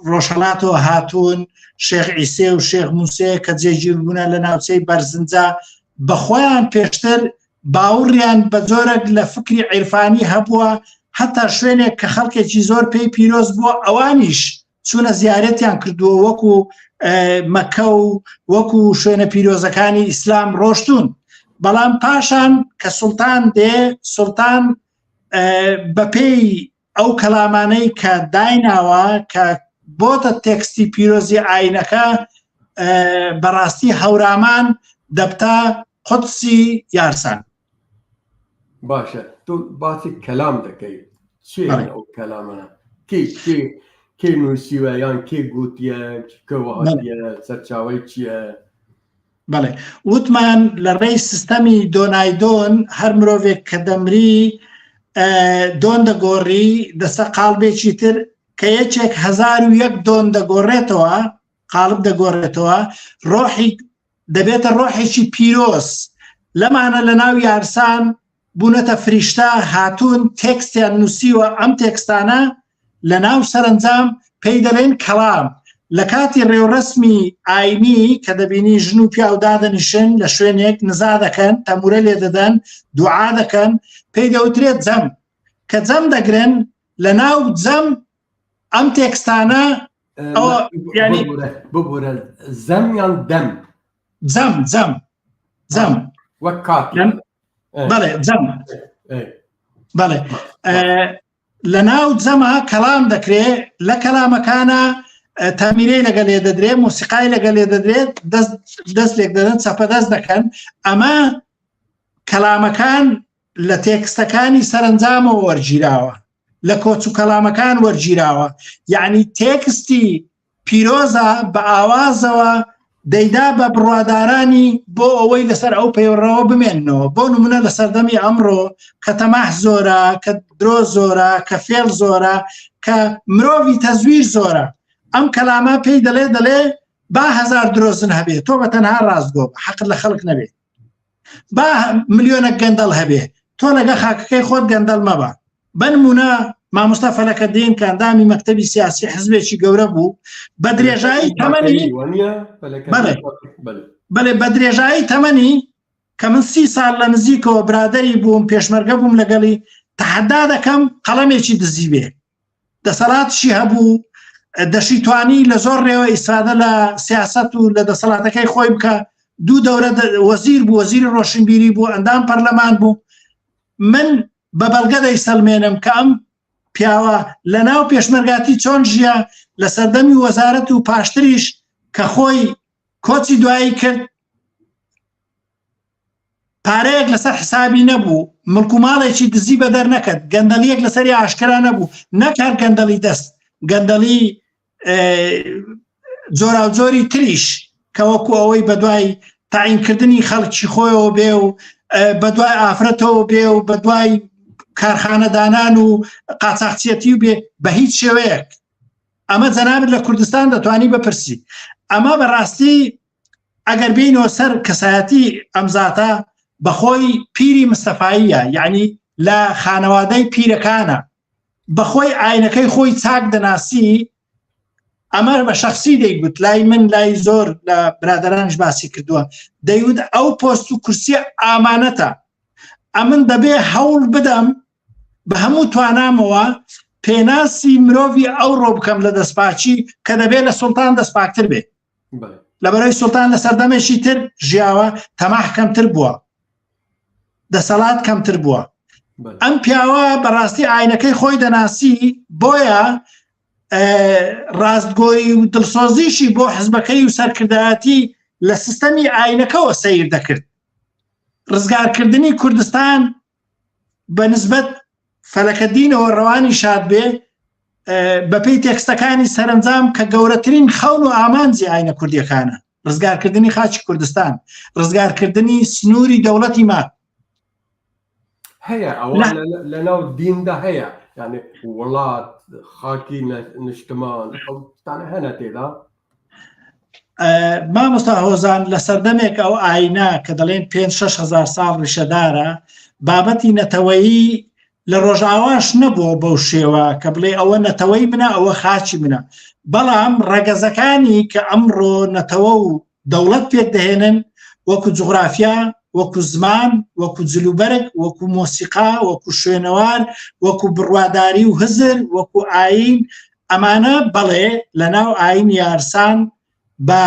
[SPEAKER 2] ڕۆژهڵاتەوە هاتوون شێخ ئیسێ و شێخ موسێ کە جێگیر بوونە لە ناوچەی بەرزنجا بەخۆیان پێشتر باوڕیان بە جۆرەك لە فکری عیرفانی هەبووە هەتا شوێنێک کە خەڵکێکی زۆر پێی پیرۆز بووە ئەوانیش چوونە زیارەتیان کردووە وەکو مەکە و وەکو شوێنە پیرۆزەکانی ئیسلام ڕۆشتون بەڵام پاشان کە سوڵتان دێ سوڵتان بەپێی ئەو کەلامانەی کە دایناوە کە بۆتە تێکستی پیرۆزی ئاینەکە بەڕاستی هەورامان دەبتە قودسی یارسان.
[SPEAKER 1] باشە تۆ باسی کەلام دەکەی چی ئەو کەلامە کێ کێ کێ نووسیوە یان کێ گوتیە کەوە هاتیە سەرچاوەی چییە؟
[SPEAKER 2] بەڵێ وتمان لە ڕێی سیستەمی دۆنایدۆن هەر مرۆڤێک کە دەمری دۆن دەگۆڕی دەسە قاڵبێکی تر کە یەکێک 1001 دۆن دەگۆڕێتەوە قاڵب دەگۆڕێتەوە ڕۆحی دەبێتە ڕۆحێکی پیرۆز لەمانە لە ناو یارسان بوونەتە فریشتە هاتوون تێکستیان نووسیوە ئەم تێکستانە لە ناو سەرەنجام پێی دەڵێن کەڵام لە کاتی ڕێوڕەسمی ئاینی کە دەبینی ژن و پیاو دادەنیشن لە شوێنێک نزا دەکەن تەمورە لێ دەدەن دوعا دەکەن پێی دەوترێت جەم کە جەم دەگرن لە ناو جەم ئەم تێکستانە
[SPEAKER 1] ئەوە ینی ببورە زەم یان دەم
[SPEAKER 2] جەم جەم جەم
[SPEAKER 1] وەک کات
[SPEAKER 2] بەڵێ جەم بەڵێ لە ناو جەما کەڵام دەکرێ لە کەلامەکانە تامیرەی لەگە لێ دەدرێ مۆسیقای لەگە لێ دەدرێت دەست لێک دەدەن چەپە دەست دەکەن ئەمە کەلامەکان لە تێکستەکانی سەرنجامەوە وەرگیراوە لە کۆچ و کەلامەکان وەرگیراوە یعنی تێکستی پیرۆزە بە ئاوازەوە دەیدا بە بڕوادارانی بۆ ئەوەی لەسەر ئەو پەیڕەوە بمێننەوە بۆ نمونە لە سەردەمی ئەمڕۆ کە تەماح زۆرە کە درۆ زۆرە کە فێڵ زۆرە کە مرۆڤی تەزویر زۆرە ئەم کەلامە پێی دەڵێ دەڵێ با هزار درۆزن هەبێ تۆ بە تەنها ڕاستگۆ حەقت لە خەڵک نەبێ با ملیۆنە گەندەڵ هەبێ تۆ لەگە خاکەکەی خۆت گەندەڵ مەبە بەنمونە مامۆستا فەلەکەدین کە ئەندامی مەکتەبی سیاسی حزبێکی گەورە بوو بە درێژایی تەمەنی بەڵێ بە درێژایی تەمەنی کە من سی ساڵ لە نزیکەوە برادری بووم پێشمەرگە بووم لەگەڵی تەحەدا دەکەم قەڵەمێکی دزی بێ دەسەڵاتشی هەبوو دەشی توانی لە زۆر ڕێوە ئیسفادە لە سیاست و لە دەسەڵاتەکەی خۆی بکە دوو دەورە وەزیر بوو وەزیری ڕۆشنبیری بوو ئەندام پەرلەمان بوو من بە بەڵگە دەیسەلمێنم کە ئەم پیاوە لە ناو پێشمەرگاتی چۆن ژیا لە سەردەمی وەزارەت و پاشتریش کە خۆی کۆچی دوایی کرد پارەیەک لەسەر حسابی نەبوو مڵک و ماڵێکی دزی بەدەر نەکرد گەندەڵیەک لەسەری ئاشکرا نەبوو نەک هەر گەندەڵی دەست گەندەڵی جۆراوجۆری تریش کە وەکو ئەوەی بەدوای تاینکردنی خەڵکی خۆیەوە بێ و بەدوای ئافرەتەوە بێ و بەدوای کارخانەدانان و قاچاخچیەتی و بێ بە هیچ شێوەیەک. ئەمە جەنابت لە کوردستان دەتوانی بپرسی. ئەمە بەڕاستی ئەگەر بینەوە سەر کەسایەتی ئەم زاتە بەخۆی پیری مستەفاییە، یعنی لە خانەوادەی پیرەکانە، بەخۆی ئاینەکەی خۆی چاک دەناسی. ئەمە بە شخصی دەیگوت لای من لای زۆر لە برادرانش باسی کردووە، دەیوت ئەو پۆست و کورسیە ئامانەتە، ئەمن دەبێ هەوڵ بدەم بە هەموو توانامەوە پێناسی مرۆڤی ئەوڕۆ بکەم لە دەستپاچی کە دەبێت لە سوڵتان دەستپاکتر بێت. لەبەرەوەی سوڵتان لە سەردەمێکی تر ژیاوە، تەماح کەمتر بووە، دەسەڵات کەمتر بووە. ئەم پیاوە بەڕاستی ئاینەکەی خۆی دەناسی، بۆیە ڕاستگۆیی و دڵسۆزیشی بۆ حزبەکەی و سەرکردایەتی لە سیستەمی ئاینەکەوە سەیر دەکرد. ڕزگارکردنی کوردستان بە نسبەت فەلەکەدینەوە ڕەوانی شاد بێ بەپێی تێکستەکانی سەرنجام کە گەورەترین خەون و ئامانجی ئاینە کوردیەکانە، ڕزگارکردنی خاچی کوردستان، ڕزگارکردنی سنووری دەوڵەتی ماد.
[SPEAKER 1] هەیە ئەوە لەناو دیندا هەیە، یعنی وڵات خاکی نیشتمان ئەو شتانە هەنە تێدا.
[SPEAKER 2] مامۆستا هۆزان لە سەردەمێک ئەو ئاینە کە دەڵێن 5 هزار ساڵ ڕیشەدارە، بابەتی نەتەوەیی لە ڕۆژئاواش نەبووە بەو شێوە کە بڵێ ئەوە نەتەوەی منە ئەوە خاچی منە، بەڵام ڕەگەزەکانی کە ئەمڕۆ نەتەوە و دەوڵەت پێک دەهێنن وەکو جوغرافیا، وەکو زمان، وەکو جلوبەرگ، وەکو مۆسیقا، وەکو شوێنەوار، وەکو بڕواداری و هزر، وەکو ئایین، ئەمانە بەڵێ لە ناو ئایینی یارسان بە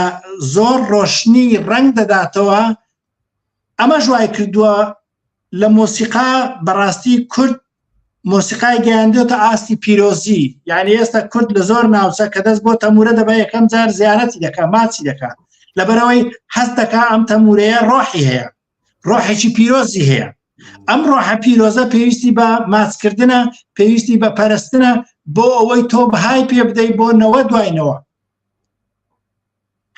[SPEAKER 2] زۆر ڕۆشنی ڕەنگ دەداتەوە. ئەمەش وای کردووە لە مۆسیقا بەڕاستی کورد مۆسیقای گەیاندێتە ئاستی پیرۆزی، یعنی ئێستا کورد لە زۆر ناوچە کە دەست بۆ تەمورە دەبە یەکەم جار زیارەتی دەکا، ماچی دەکا، لەبەرەوەی هەست دەکا ئەم تەمورەیە ڕۆحی هەیە، ڕۆحێکی پیرۆزی هەیە. ئەم ڕۆحە پیرۆزە پێویستی بە ماچکردنە، پێویستی بە پەرستنە بۆ ئەوەی تۆ بەهای پێ بدەیت بۆ نەوە دواینەوە.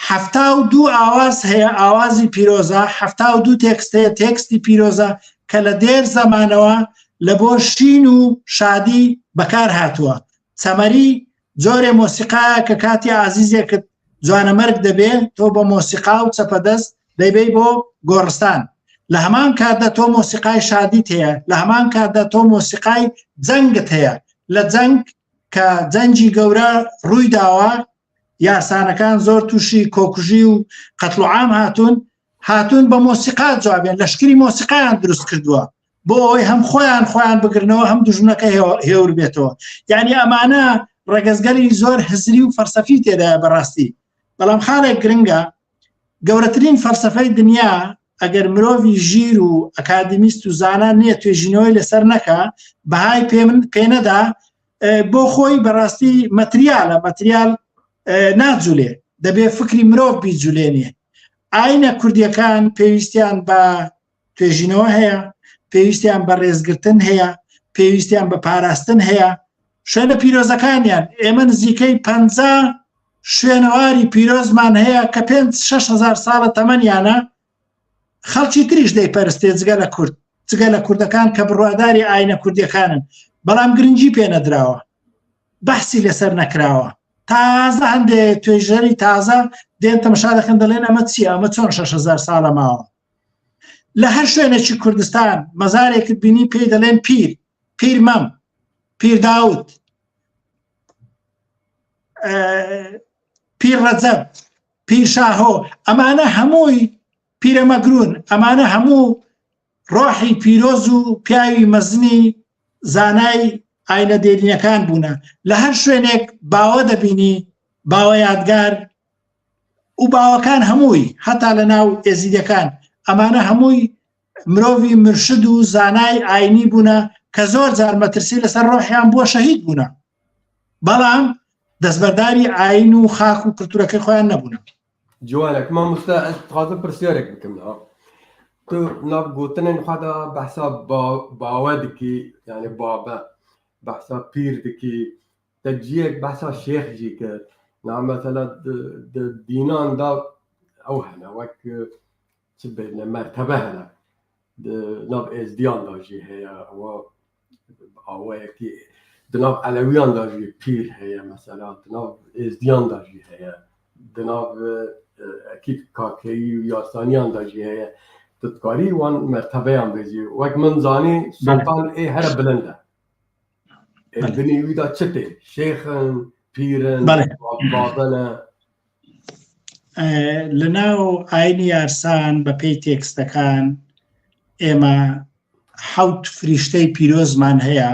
[SPEAKER 2] 72 ئاواز هەیە، ئاوازی پیرۆزە، 72 تێکست هەیە، تێکستی پیرۆزە کە لە دێر زەمانەوە لە بۆ شین و شادی بەکار هاتووە. چەمەری جۆرێ مۆسیقایە کە کاتی ئازیزێکت جوانەمەرگ دەبێ تۆ بە مۆسیقا و چەپەدەست دەیبەی بۆ گۆڕستان. لە هەمان کاتدا تۆ مۆسیقای شادیت هەیە، لە هەمان کاتدا تۆ مۆسیقای جەنگت هەیە. لە جەنگ کە جەنگی گەورە ڕووی داوە، یارسانەکان زۆر تووشی کۆکوژی و قەتڵ و عام هاتوون، هاتوون بە مۆسیقا جوابیان، لەشکری مۆسیقایان دروست کردووە بۆ ئەوەی هەم خۆیان خۆیان بگرنەوە هەم دوژمنەکە هێور بێتەوە. یعنی ئەمانە ڕەگەزگەلی زۆر هزری و فەلسەفی تێدایە بەڕاستی. بەڵام خاڵێک گرنگە، گەورەترین فەلسەفەی دنیا ئەگەر مرۆڤی ژیر و ئەکادیمیست و زانا نییە توێژینەوەی لەسەر نەکا، بەهای پێ من پێنەدا، بۆ خۆی بەڕاستی مەتریالە، مەتریال ناجولێ، دەبێ فکری مرۆڤ بیجولێنێ. ئاینە کوردیەکان پێویستیان بە توێژینەوە هەیە، پێویستیان بە ڕێزگرتن هەیە، پێویستیان بە پاراستن هەیە. شوێنە پیرۆزەکانیان، ئێمە نزیکەی 50 شوێنەواری پیرۆزمان هەیە کە 5 هزار ساڵە تەمەنیانە، خەڵکی تریش دەیپەرستێ جگە لە کورد، جگە لە کوردەکان کە بڕواداری ئاینە کوردیەکانن، بەڵام گرنگی پێ نەدراوە، بەحسی لەسەر نەکراوە. تازە هەندێ توێژەری تازە دێن تەمەشا دەکەن دەڵێن ئەمە چییە، ئەمە چۆن 6000 ساڵە ماوە. لە هەر شوێنێکی کوردستان مەزارێکت بینی پێی دەڵێن پیر، پیر مەم، پیر داود، پیر ڕەجەب، پیر شاهۆ، ئەمانە هەمووی پیرەمەگرون، ئەمانە هەموو ڕۆحی پیرۆز و پیاوی مەزنی زانای ئاینە دێرینەکان بوونە. لە هەر شوێنێک باوە دەبینی، باوە یادگار و باوەکان هەمووی، هەتا لە ناو ئێزیدەکان، ئەمانە هەمووی مرۆڤی مرشد و زانای ئاینی بوونە کە زۆر جار مەترسی لەسەر ڕۆحیان بووە، شەهید بوونە، بەڵام دەستبەرداری ئاین و خاک و کلتورەکەی خۆیان نەبوونە.
[SPEAKER 1] جوانێک مامۆستا ئەس دخوازم پرسیارێک بکەم نها تو ناو گوتنên xwe de behsa باوە dikî yani babe behsa pîr dikî te ciyek behsa şêx jî kir na mesela di dînan da ew hene wek çi bêjne mertebe hene di nav êzdiyan da jî heye ewa awayekî. Di nav Elewiyan de jî pîr heye mesela, di nav Êzdiyan de jî heye, di nav ekîd Kakeyî û Yarsaniyan de jî heye. Tu dikarî wan mertebeyan bêjî. Wek min zanî sultan ê here bilind e. Ê binî wî de çi tê? Şêx in, pîr in, babe ne?
[SPEAKER 2] Li ناو ئاینی یارسان بە پێی تێکستەکان ئێمە حەوت فریشتەی پیرۆزمان هەیە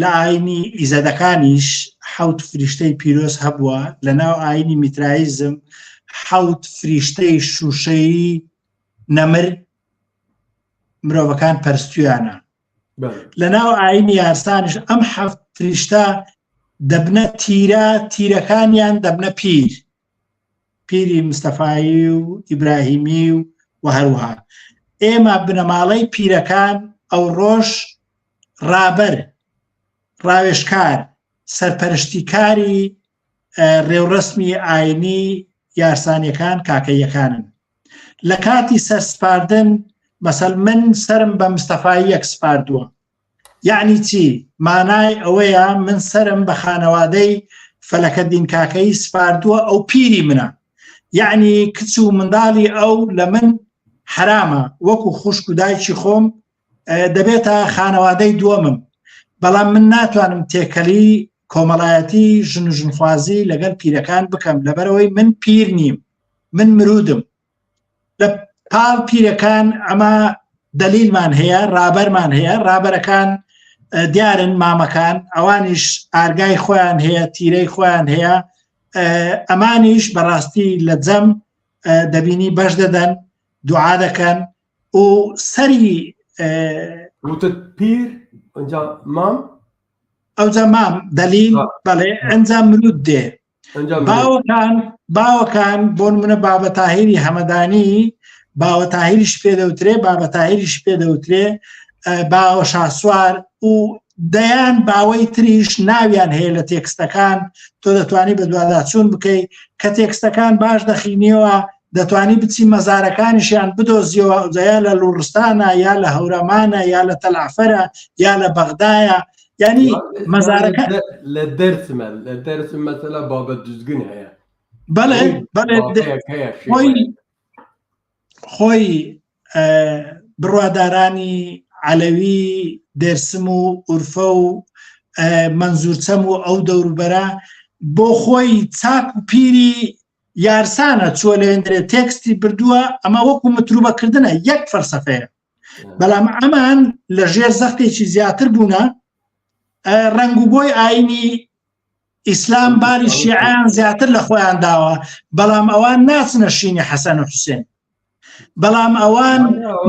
[SPEAKER 2] لە ئاینی ئیزەدەکانیش حەوت فریشتەی پیرۆز هەبووە لە ناو ئاینی میترایزم حەوت فریشتەی شوشەیی نەمر مرۆڤەکان پەرستویانە لە ناو ئاینی یارسانش ئەم حەفت فریشتە دەبنە تیرە تیرەکانیان دەبنە پیر پیری مستەفایی و ئیبراهیمی و و هەروها ئێمە بنەماڵەی پیرەکان ئەو ڕۆژ ڕابەر ڕاوێژکار سەرپەرشتیکاری ڕێوڕەسمی ئاینی یارسانیەکان کاکەیەکانن لە کاتی سەرسپاردن مەسەل من سرم بە مستەفایی یەک سپاردووە یعنی چی مانای ئەوەیە من سرم بە خانەوادەی فەلەکەدین کاکەیی سپاردووە ئەو پیری منە یعنی کچ و منداڵی ئەو لە من حرامە وەکو خوشک و دایکی خۆم دەبێتە خانەوادەی دووەمم بەڵام من ناتوانم تێکەلی کۆمەڵایەتی ژن و ژنخوازی لەگەڵ پیرەکان بکەم لەبەرەوەی من پیر نیم من مرودم لە پاڵ پیرەکان ئەمە دەلیلمان هەیە ڕابەرمان هەیە ڕابەرەکان دیارن مامەکان ئەوانیش ئارگای خۆیان هەیە تیرەی خۆیان هەیە ئەمانیش بەڕاستی لە جەم دەبینی بەش دەدەن دوعا دەکەن و سەری
[SPEAKER 1] وتت پیر ئەجا مام
[SPEAKER 2] ئەوجا مام دەلیل بەڵێ ئەنجا مرود دێ باوەکان باوەکان بۆ منە بابە تاهیری هەمەدانی باوە تاهیریش پێ دەوترێ بابە تاهیریش پێ دەوترێ باوە شاسوار و دەیان باوەی تریش ناویان هەیە لە تێکستەکان تۆ دەتوانی بە دوواداچوون بکەیت کە تێکستەکان باش دەخینیەوە دەتوانی بچی مەزارەکانیشیان بدۆزیەوە ئەوجا لە لوڕستانە یا لە هەورامانە یا لە تەلعفەرە یا لە بەغدایە ینی مەزارەکە
[SPEAKER 1] لە دەرسمە لە دەرسم مەسەلا بابە دوزگن هەیە
[SPEAKER 2] بەڵێ بەڵێ خۆی خۆی بڕوادارانی عەلەوی دێرسم و ئورفە و مەنزورچەم و ئەو دەوروبەرە بۆ خۆی چاک و پیری یارسانە چووە لەوێندرێ تێکستی بردووە ئەمە وەکو متروبەکردنە یەک فەلسەفەیە بەڵام ئەمان لە ژێر زەختێکی زیاتر بوونە ڕنگ و بۆی ئاینی ئیسلام باری شیعیان زیاتر لە خۆیان داوە بەڵام ئەوان ناچنە شینی حەسەن و حوسێن بەڵام ئەوان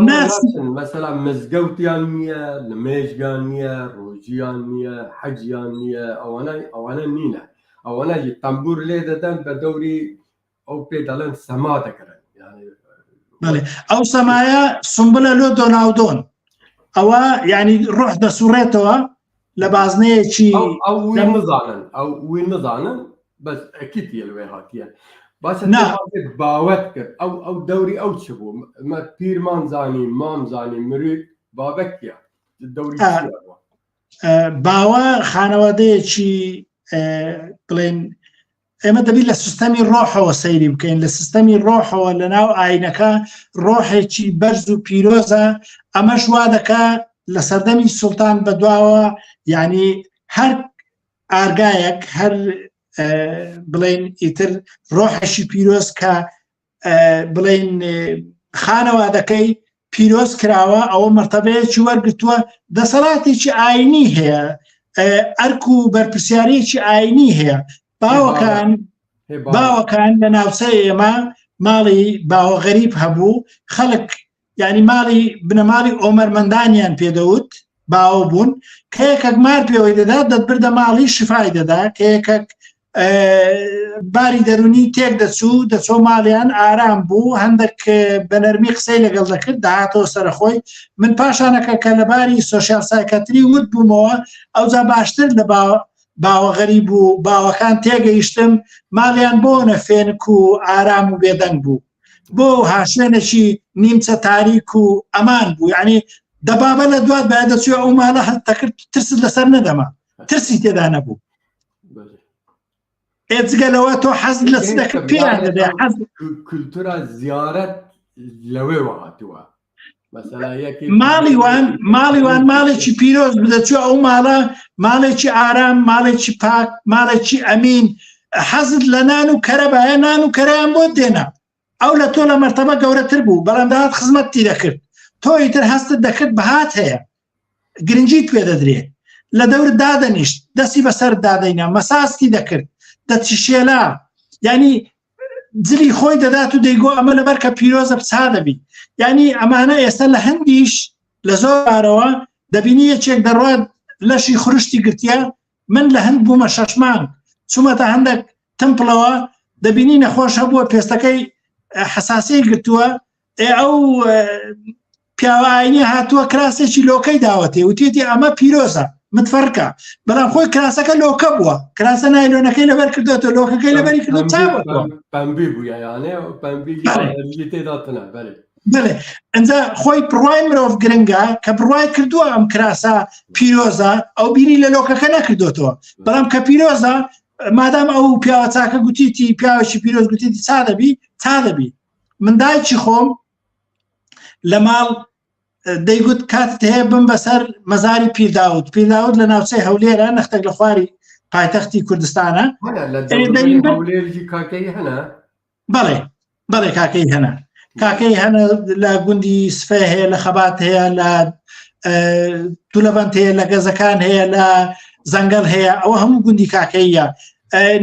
[SPEAKER 1] ناچن مەسەلا مزگەوتیان نییە نمێژیان نییە ڕۆژیان نییە حەجیان نییە ئەوانە ئەوانە نینە ئەوانە تەمبور لێ دەدەن بە دەوری ئەو پێ دەڵێن سەما دەکرن
[SPEAKER 2] بەڵێ ئەو سەمایە سمبلە لۆ دۆناودۆن ئەوە یعنی ڕۆح دەسوڕێتەوە لە بازنەیەکی
[SPEAKER 1] ئەو نزانن ئەو وی نزانن بەس ئەکیت لەوێ هاتیە باشە باوەت کرد ئەو ئەو دەوری ئەو چ بوو مە پیرمان زانی مام زانی مروی بابەکیە دەوری
[SPEAKER 2] باوە خانەوادەیەکی بڵێن ئێمە دەبی لە سیستەمی ڕۆحەوە سەیری بکەین لە سیستەمی ڕۆحەوە لە ناو ئاینەکە ڕۆحێکی بەرز و پیرۆزە ئەمەش وا دەکا لە سەردەمی سوڵتان بەدواوە یعنی هەر ئارگایەک هەر بڵین ئیتر ڕۆحێکی پیرۆز کە بڵین خانەوادەکەی پیرۆز کراوە ئەوە مەرتەبەیەکی وەرگتووە دەسەڵاتێکی ئاینی هەیە ئەرک و بەرپرسیارێکی ئاینی هەیە باوەکان باوەکان لە ناوچەی ئێمە ماڵی باوە غەریب هەبوو خەڵک یعنی ماڵی بنەماڵی ئۆمەرمەندانیان پێدەوت باوە بوون کە یەکەک مار پێوەی دەدا دەتبردە ماڵی شفای دەدا کە یەکەک باری دەرونی تێک دەچوو دەچۆ ماڵیان ئارام بوو هەندێک بە نەرمی قسەی لەگەڵ دەکرد داهاتەوە سەرخۆی من پاشانەکە کە لەباری social psychiatry ورد بوومەوە ئەوجا باشتر لە باوە غەریب و باوەکان تێگەیشتم ماڵیان بۆ نەفێنک و ئارام و بێدەنگ بوو بۆ هاشوێنێکی نیمچە تاریک و ئەمان بوو یعنی دەبابە لە دوات باە دەچوە ئەو ماڵە هەستەکرد ترست لەسەر نەدەما. ترسی تێدا نەبوو. ئێجگە لەوە تۆ حەز لە چ دەکرد پێیان دەبێ حەز
[SPEAKER 1] کولتورا زیارەت لەوێوە هاتووە
[SPEAKER 2] ماڵی وان ماڵی وان ماڵێکی پیرۆز بدەچوە ئەو ماڵە ماڵێکی ئارام ماڵێکی پاک ماڵێکی ئەمین حەزت لە نان و کەرەبایە نان و کەرایان بۆ دێنا ئەو لە تۆ لە مەرتەبە گەورەتر بوو بەڵام داهات خزمەتتی دەکرد تۆ ئیتر هەستت دەکرد بەهات هەیە گرنگیت پێ دەدرێ لە دەورت دادەنیشت دەستی بەسەر دادەینا مەساستی دەکرد دەتشێلا ینی جلی خۆی دەدات و دەیگۆ ئەمە لەبەر کە پیرۆزە پچا دەبی ینی ئەمانە ئێستا لە هەندیش لە زۆرارەوە دەبینی یەکێک دەڕوات لەشی خروشتی گرتیە من لە هەند بوومە شەشمان چوومەتە هەندێک تمپڵەوە دەبینی نەخۆش هەبووە پێستەکەی حساسی گرتووە ئەو پیاوە ئاینی هاتووە کراسێکی لۆکەی داوەتێ وتێتی ئەمە پیرۆزە متفەرکە بەڵام خۆی کراسەکە لۆکە بووە کراسە نایلۆنەکەی لەبەر کردوێتەوە لۆکەکەی لەبەری کردو
[SPEAKER 1] پەمبی بووە یانێ پەمبی تێدا تنە بەێ
[SPEAKER 2] بەێ ئەجا خۆی بڕای مرۆڤ گرنگە کە بڕای کردووە ئەم کراسە پیرۆزە ئەو بیری لە لۆکەکە نەکردوێتەوە بەڵام کە پیرۆزە مادام ئەو پیاوە چاکە گوتیتی پیاوەکی پیرۆز گوتیتی چا دەبی چا دەبی من دایکی خۆم لە ماڵ دەیگوت کاتت هەیە بم بەسەر مەزاری پیرداوت پیرداوت لە ناوچەی هەولێرە نەختێک لە خواری پایتەختی کوردستانە بەڵێ بەڵێ کاکەی هەنە کاکەی هەنە لە گوندی سفێ هەیە لە خەبات هەیە لە تولەبند هەیە لە گەزەکان هەیە لە زەنگەل هەیە ئەوە هەموو گوندی کاکەیە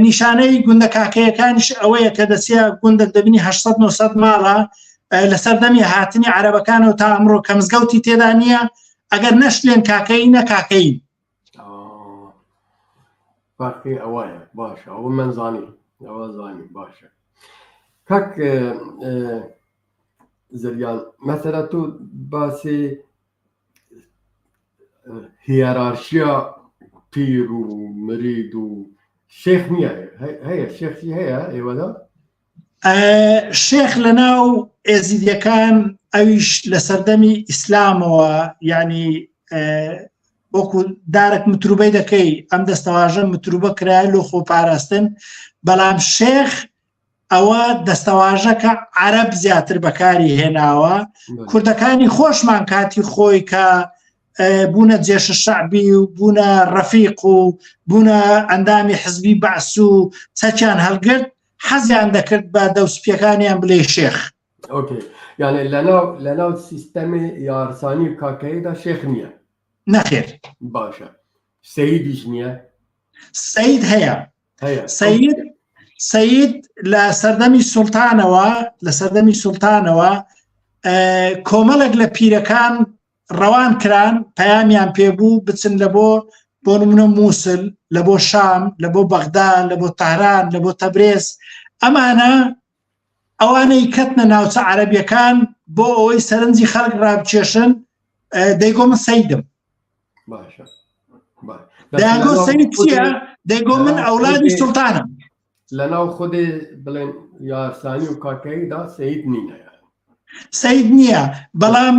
[SPEAKER 2] نیشانەی گوندە کاکەیەکانیش ئەوەیە کە دەچیە گوندێک دەبینی 800 900 ماڵە لە سەردەمی هاتنی عەرەبەکانەوە تا ئەمڕۆ کە مزگەوتی تێدا نییە ئەگەر نەشلێن کاکەی نە کاکەی
[SPEAKER 1] فەرقی ئەوەیە باشە ئەوە من زانی ئەوە زانی باشە کاک زریان مەسەلە تۆ باسی هیەرارشیا پیر و مرید و شێخ نییە هەیە شێخی هەیە ئێوەدا
[SPEAKER 2] شێخ لە ناو ئێزیدیەکان ئەویش لە سەردەمی ئیسلامەوە یعنی وەکو دارک متروبەی دەکەی ئەم دەستەواژە متروبە کرایە لۆ خۆپاراستن بەڵام شێخ ئەوە دەستەواژەکە عەرەب زیاتر بەکاری هێناوە کوردەکانی خۆشمان کاتی خۆی کە بوونە جێشە شەعبی و بوونە ڕەفیق و بوونە ئەندامی حزبی بەعس و چەکیان هەڵگرت حەزیان دەکرد بە دەوسپیەکانیان بلێ شێخ
[SPEAKER 1] ئۆکەی یعنی لەناو لەناو سیستەمی یارسانی و کاکەیدا شێخ نییە
[SPEAKER 2] نەخێر
[SPEAKER 1] باشە سەیدیش نییە
[SPEAKER 2] سید هەیە سید سید لە سەردەمی سوڵتانەوە لە سەردەمی سوڵتانەوە کۆمەڵێک لە پیرەکان ڕەوان کران پەیامیان پێبوو بچن لە بۆ بۆ نمونە مووسل لە بۆ شام لە بۆ بەغدا لە بۆ تاران لە بۆ تەبرێز ئەمانە ئەوانەی کەتنە ناوچە عەرەبیەکان بۆ ئەوەی سەرنجی خەڵک ڕابکێشن دەیگۆ من سەیدم
[SPEAKER 1] باشە
[SPEAKER 2] دەیانگۆ سەید چییە دەیگۆ من ئەولادی سوڵتانم
[SPEAKER 1] لەناو خودی بڵێن یارسانی و کاکەییدا سەید نینە
[SPEAKER 2] سەید نییە بەڵام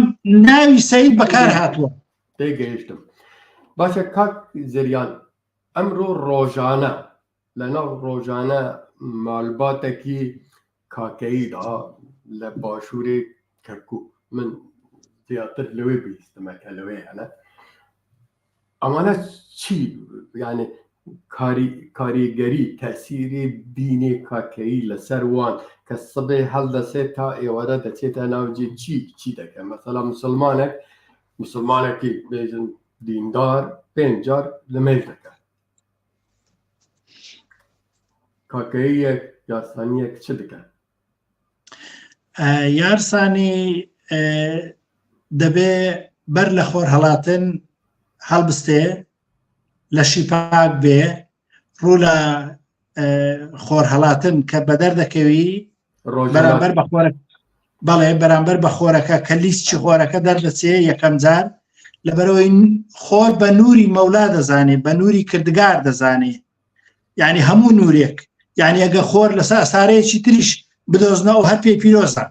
[SPEAKER 2] ناوی سەید بەکار هاتووە
[SPEAKER 1] تێگەیشتم باشە کاک زریان ئەمڕۆ ڕۆژانە لەناو ڕۆژانە مالباتێکی کاکەییدا لە باشووری کەرکوک من زیاتر لەوێ بیستمە کە لەوێ هەنە ئەوانە چی یعنی کاریگەری تەسیری دینی کاکەیی لەسەر وان کە سبێ هەڵدەسێت تا ئێوارە دەچێتە ناوجێ چی چی دەکەن مەسەلا مسلمانێک مسلمانێکی بێژن دیندار پێنج جار لە مێژ دەکات کاکەییەک یارسانیەک چ دەکەن
[SPEAKER 2] یارسانی دەبێ بەر لە خۆر هەڵاتن هەڵبستێ لەشی پاک بێ ڕوو لە خۆر هەڵاتن کە بەدەر دەکەوی بەرامبەر بە خۆرە بەڵێ بەرامبەر بە خۆرەکە کە لیستی خۆرەکە دەردەچێ یەکەم جار لەبەرەوەی خۆر بە نوری مەولا دەزانێ بە نوری کردگار دەزانێ یعنی هەموو نورێک یعنی ئەگە خۆر لەسەر ئەسارەیەکی تریش بدۆزنەوە هەر پێی پیرۆزە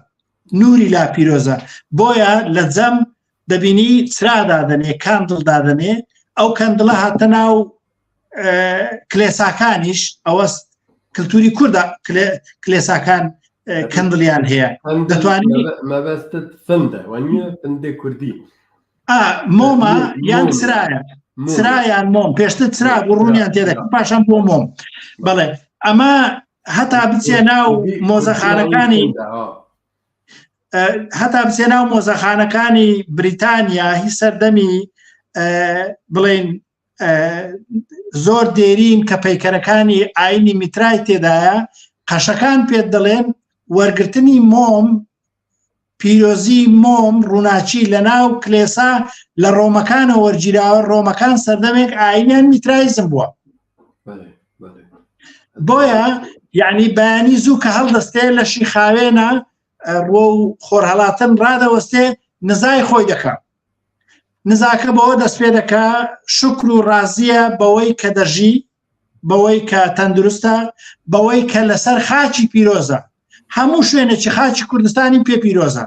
[SPEAKER 2] نوری لا پیرۆزە بۆیە لە جەم دەبینی چرا دادەنێ کاندڵ دادەنێ ئەو کەندڵە هاتە ناو. کلێساکانیش ئەوە کللتوری کوردە کلێساکان کەندڵیان هەیە
[SPEAKER 1] دەتوانانی مەبەستت فندە وانە فندێ کوردی
[SPEAKER 2] مۆمە یان چرایە چرایان مۆم پێشتر چرا بۆ ڕوونیان تێدەکە پاشان بۆ مۆم بەڵێ ئەمە هەتا بچێ ناو مۆزەخانەکانی هەتا بچێ ناو مۆزەخانەکانی بریتانیا هی سەردەمی بڵین زۆر دێرین کە پەیکەرەکانی ئاینی میترای تێدایە قەشەکان پێت دەڵێن وەرگرتنی مۆم پیرۆزی مۆم ڕووناکی لە ناو کلێسا لە ڕۆمەکانە وەرگیراوە ڕۆمەکان سەردەمێک ئاینیان میترایزم بووە بۆیە یعنی بەیانی زوو کە هەڵدەستێ لەشی خاوێنە ڕۆ و خۆرهەڵاتن ڕادەوەستێ نزای خۆی دەکا نزاکە بەوە دەست پێ دەکا شکر و ڕازیە بەوەی کە دەژی بەوەی کە تەندروستە بەوەی کە لەسەر خاکی پیرۆزە هەموو شوێنێکی خاکی کوردستانی پێ پیرۆزە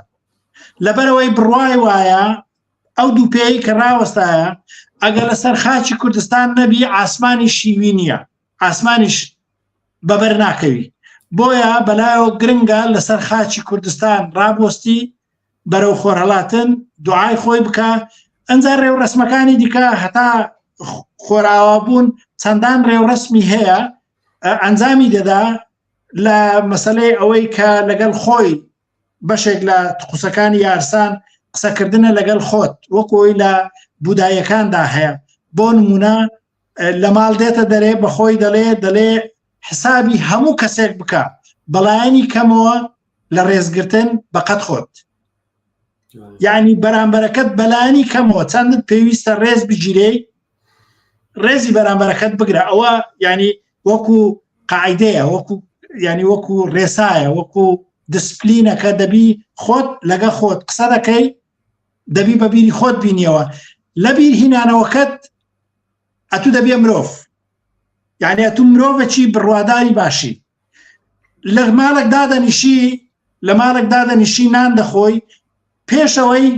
[SPEAKER 2] لەبەرەوەی بڕوای وایە ئەو دوو پێی کە ڕاوەستایە ئەگەر لەسەر خاکی کوردستان نەبی ئاسمانی شیوی نییە ئاسمانیش بەبەر ناکەوی بۆیە بەلایەوە گرنگە لەسەر خاکی کوردستان ڕابۆستی بەرەو خۆرهەڵاتن دوعای خۆی بکە ئەنجا ڕێوڕسمەکانی دیکە هەتا خۆراوا بوون چەندان ڕێوڕسمی هەیە ئەنجامی دەدا لە مەسلەی ئەوەی کە لەگەڵ خۆی بەشێک لە قسەکانی یارسان قسەکردنە لەگەڵ خۆت وەکۆی لە بودایەکاندا هەیە بۆ نمونە لە ماڵ دێتە دەرێ بەخۆی دەڵێ دەڵێ حسابی هەموو کەسێک بکە بەڵایەنی کەمەوە لە ڕێزگرتن بەقەت خۆت یعنی بەرامبەرەکەت بەلانی کەمەوە چەندت پێویستە ڕێز بگیرێ ڕێزی بەرامبەرەکەت بگرە ئەوە ینی وەکو قاعدەیە وەکو ینی وەکو ڕێسایە وەکو دسپلینەکە دەبی خۆت لەگە خۆت قسە دەکەی دەبی بە بیری خۆت بینیەوە لە بیر هینانەوەکەت ئەتو دەبیە مرۆڤ یعنی ئەتو مرۆڤێکی بڕواداری باشی لە ماڵێک دادەنیشی لە ماڵێک دادەنیشی نان دەخۆی پێشەوەی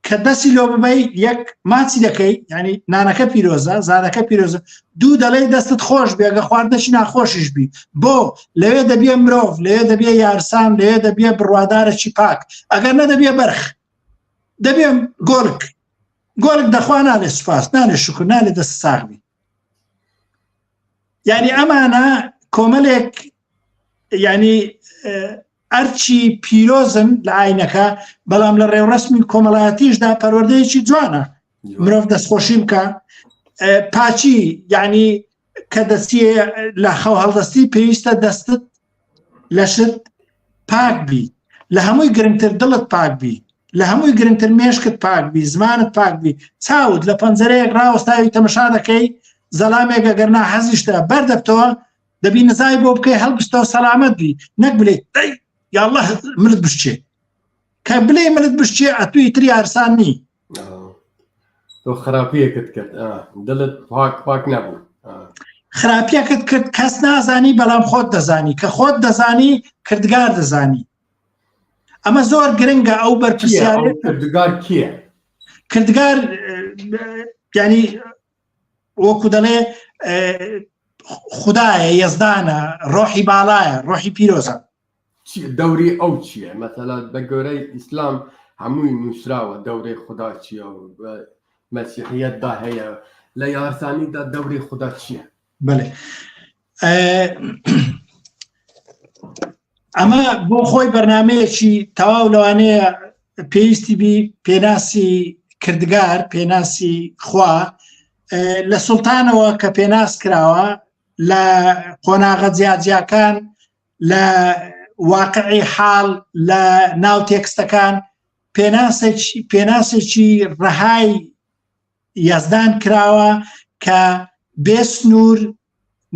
[SPEAKER 2] کە دەستی لۆ ببەی یەک ماچی دەکەی ینی نانەکە پیرۆزە زارەکە پیرۆزە دوو دەڵێ دەستت خۆش بێگە خواردنەشی ناخۆشیش بی بۆ لەوێ دەبیە مرۆڤ لەوێ دەبیە یارسان لەوێ دەبیە بڕوادارەکی پاک ئەگەر نەدەبیە بەرخ دەبێ گۆرک گۆرک دەخوا نالێ سوپاس نالێ شکر نالێ دەست ساغبی یعنی ئەمانە کۆمەلێک یعنی ئەرچی پیرۆزن لە ئاینەکە بەڵام لە ڕێوڕسمی کۆمەڵایەتیشدا پەروەردەیەکی جوانە مرۆڤ دەستخۆشی بکە پاچی یعنی کە دەستی لە خەو هەڵدەستی پێویستە دەستت لەشت پاک بی لە هەمووی گرنگتر دڵت پاک بی لە هەمووی گرنگتر مێشکت پاک بی زمانت پاک بی چاوت لە پەنجەرەیەک ڕاوەستاوی تەمەشا دەکەی زەلامێک ئەگەر ناحەزیشتە بەردەبتەوە دەبی نزای بۆ بکەی هەڵبستەوە سەلامەت بی نەک بلێ دەی یاالله ملت بشچێ کە بلێ ملت بشچێ ئەتوی تری ئارسان نی
[SPEAKER 1] تۆ خراپیەکت کرد دڵت پاک پاک نەبوو
[SPEAKER 2] خراپیەکت کرد کەس نازانی بەڵام خۆت دەزانی کە خۆت دەزانی کردگار دەزانی ئەمە زۆر گرنگە ئەو بەرپرسیار
[SPEAKER 1] کردگار کیە
[SPEAKER 2] کردگار ینی وەکو دەڵێ خدایە یەزدانە ڕۆحی باڵایە ڕۆحی پیرۆزە
[SPEAKER 1] دەوری ئەو چییە مەسەلا بە گۆرەی ئیسلام هەمووی نووسراوە دەورەی خودا چییە و مەسیحیەتدا هەیە لە یارسانیدا دەوری خودا چییە؟
[SPEAKER 2] بەێ ئەمە بۆ خۆی بەرنمەیەکی تەواو لەوانەیە پێویستی بی پێناسی کردگار پێناسی خوا لە سوڵتانەوە کە پێناس کراوە لە قۆناغە جیاجیاکان لە واقعی حاڵ لە ناو تێکستەکان پێناسێکی پێناسێکی ڕەهای یەزدان کراوە کە بێ سنوور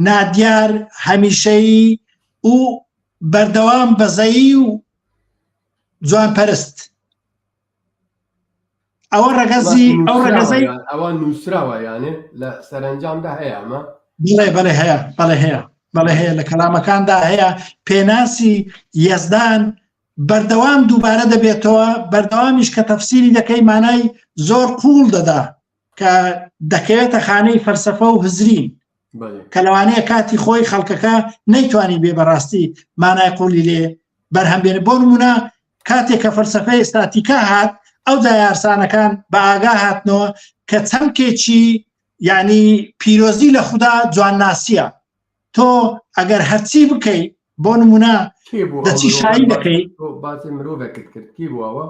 [SPEAKER 2] نادیار هەمیشەیی و بەردەوام بەزەیی و جوان پەرست ئەوە ڕەگەزی ئەو ڕەگەزەی
[SPEAKER 1] ئەوە نووسراوە یانێ لە سەرنجامدا هەیە ئەمە
[SPEAKER 2] بڵێ بەڵێ هەیە بەڵێ هەیە بەڵێ هەیە لە کەلامەکاندا هەیە پێناسی یەزدان بەردەوام دووبارە دەبێتەوە بەردەوامیش کە تەفسیری دەکەی مانای زۆر قوڵ دەدا کە دەکەوێتە خانەی فەلسفە و هزرین. کە لەوانەیە کاتی خۆی خەڵکەکە نەیتوانی بێ بەڕاستی مانای قوڵی لێ بەرهەم بێنێ بۆ نمونە کاتێک کە فەلسفەی ئستاتیکا هات ئەو یارسانەکان بە ئاگا هاتنەوە کە چەمکێکی یعنی پیرۆزی لە خودا جوانناسیە تۆ ئەگەر هەرچی بکەی بۆ نمونە دەچی شایی دەکەی
[SPEAKER 1] باسی مرۆڤێکت کرد کی بووەوە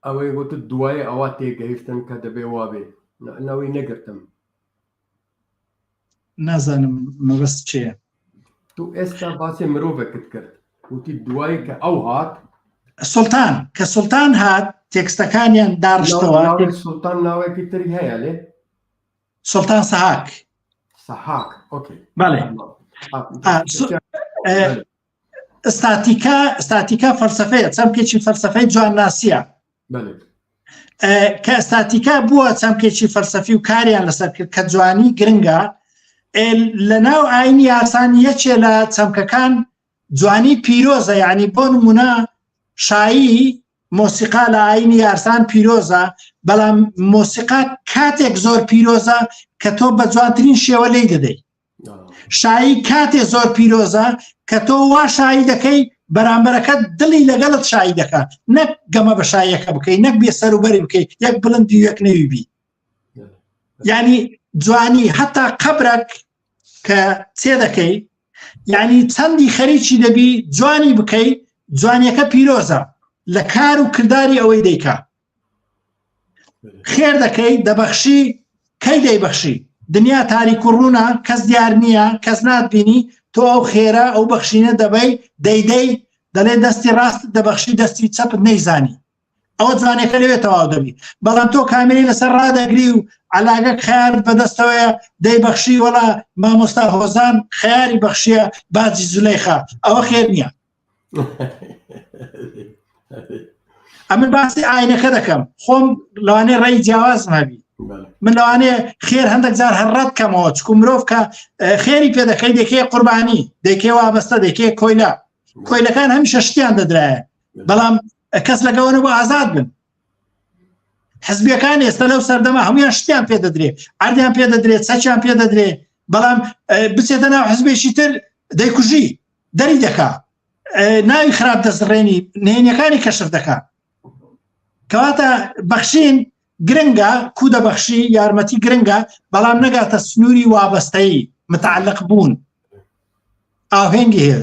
[SPEAKER 1] ئەوەی وتت دوای ئەوە تێگەیشتن کە دەبێ وابێ ناوی نەگرتم
[SPEAKER 2] نازانم مەبەست چێ
[SPEAKER 1] تو ئێستا باسی مرۆڤێکت کرد وتی دوای کە ئەو هات
[SPEAKER 2] سلتان کە سلتان هات تێکستەکانیان داڕشتەوە
[SPEAKER 1] سلتان ناوێکی تری هەیە لێ
[SPEAKER 2] سلتان سەهاک
[SPEAKER 1] سەهاک okay
[SPEAKER 2] بەڵێ ئستاتیکا ئستاتیکا فەلسفەیە چەمکێکی فەلسفەی جوانناسیە کە ئستاتیکا بووە چەمکێکی فەلسفی و کاریان لەسەر کرد کە جوانی گرنگە لە ناو ئاینی یارسان یەکێ لە چەمکەکان جوانی پیرۆزە یعنی بۆ نمونە شایی مۆسیقا لە ئاینی یارسان پیرۆزە بەڵام مۆسیقا کاتێک زۆر پیرۆزە کە تۆ بە جوانترین شێوە لی دەدەیت شایی کاتێ زۆر پیرۆزە کە تۆ وا شایی دەکەی بەرامبەرەکە دڵی لەگەڵت شایی دەکا نەک گەمە بە شایەکە بکەی نەک بێ سەروبەری بکەی یەک بڵندی یەک نەوی بی یعنی جوانی هەتا قەبرەک کە چێ دەکەی یعنی چەندی خەریکی دەبی جوانی بکەی جوانیەکە پیرۆزە لە کار و کرداری ئەوەی دەیکا خێر دەکەی دەبەخشی کەی دەیبەخشی دنیا تاریک و ڕوونە کەس دیار نییە کەس ناتبینی تۆ ئەو خێرە ئەو بەخشینە دەبەی دەیدەی دەڵێ دەستی ڕاست دەبەخشی دەستی چەپت نەیزانی ئەوە جوانەکە لەوێ تەواو دەبی بەڵام تۆ کامێری لەسەر ڕادەگری و علاگە خیارت بەدەستەوەیە دەیبەخشی وەڵا مامۆستا هۆزان خیاری بەخشیە باجی زولەیخا ئەوە خێر نییە ئەمن باسی ئاینەکە دەکەم خۆم لەوانەیە ڕێی جیاوازم هەبی من لەوانەیە خێر هەندێک جار هەر ڕەت کەمەوە چکو مرۆڤ کە خێری پێ دەکەی دەکەی قوربانی دەکەی وابەستە دەکەی کۆیلە کۆیلەکان هەمیشە شتیان دەدرایە بەڵام کەس لەگەوە نەبوو ئازاد بن حزبیەکان ئێستا لەو سەردەمە هەمویان شتیان پێ دەدرێ ئەردیان پێ دەدرێت چەکیان پێ دەدرێ بەڵام بچێتە ناو حزبێکی تر دەیکوژی دەری دەکا ناوی خراپ دەسڕێنی نهێنیەکانی کەشف دەکا کەواتە بەخشین گرنگە کو دەبەخشی یارمەتی گرنگە بەڵام نەگاتە سنووری وابەستەیی متعلق بوون ئاهێنگی هەیە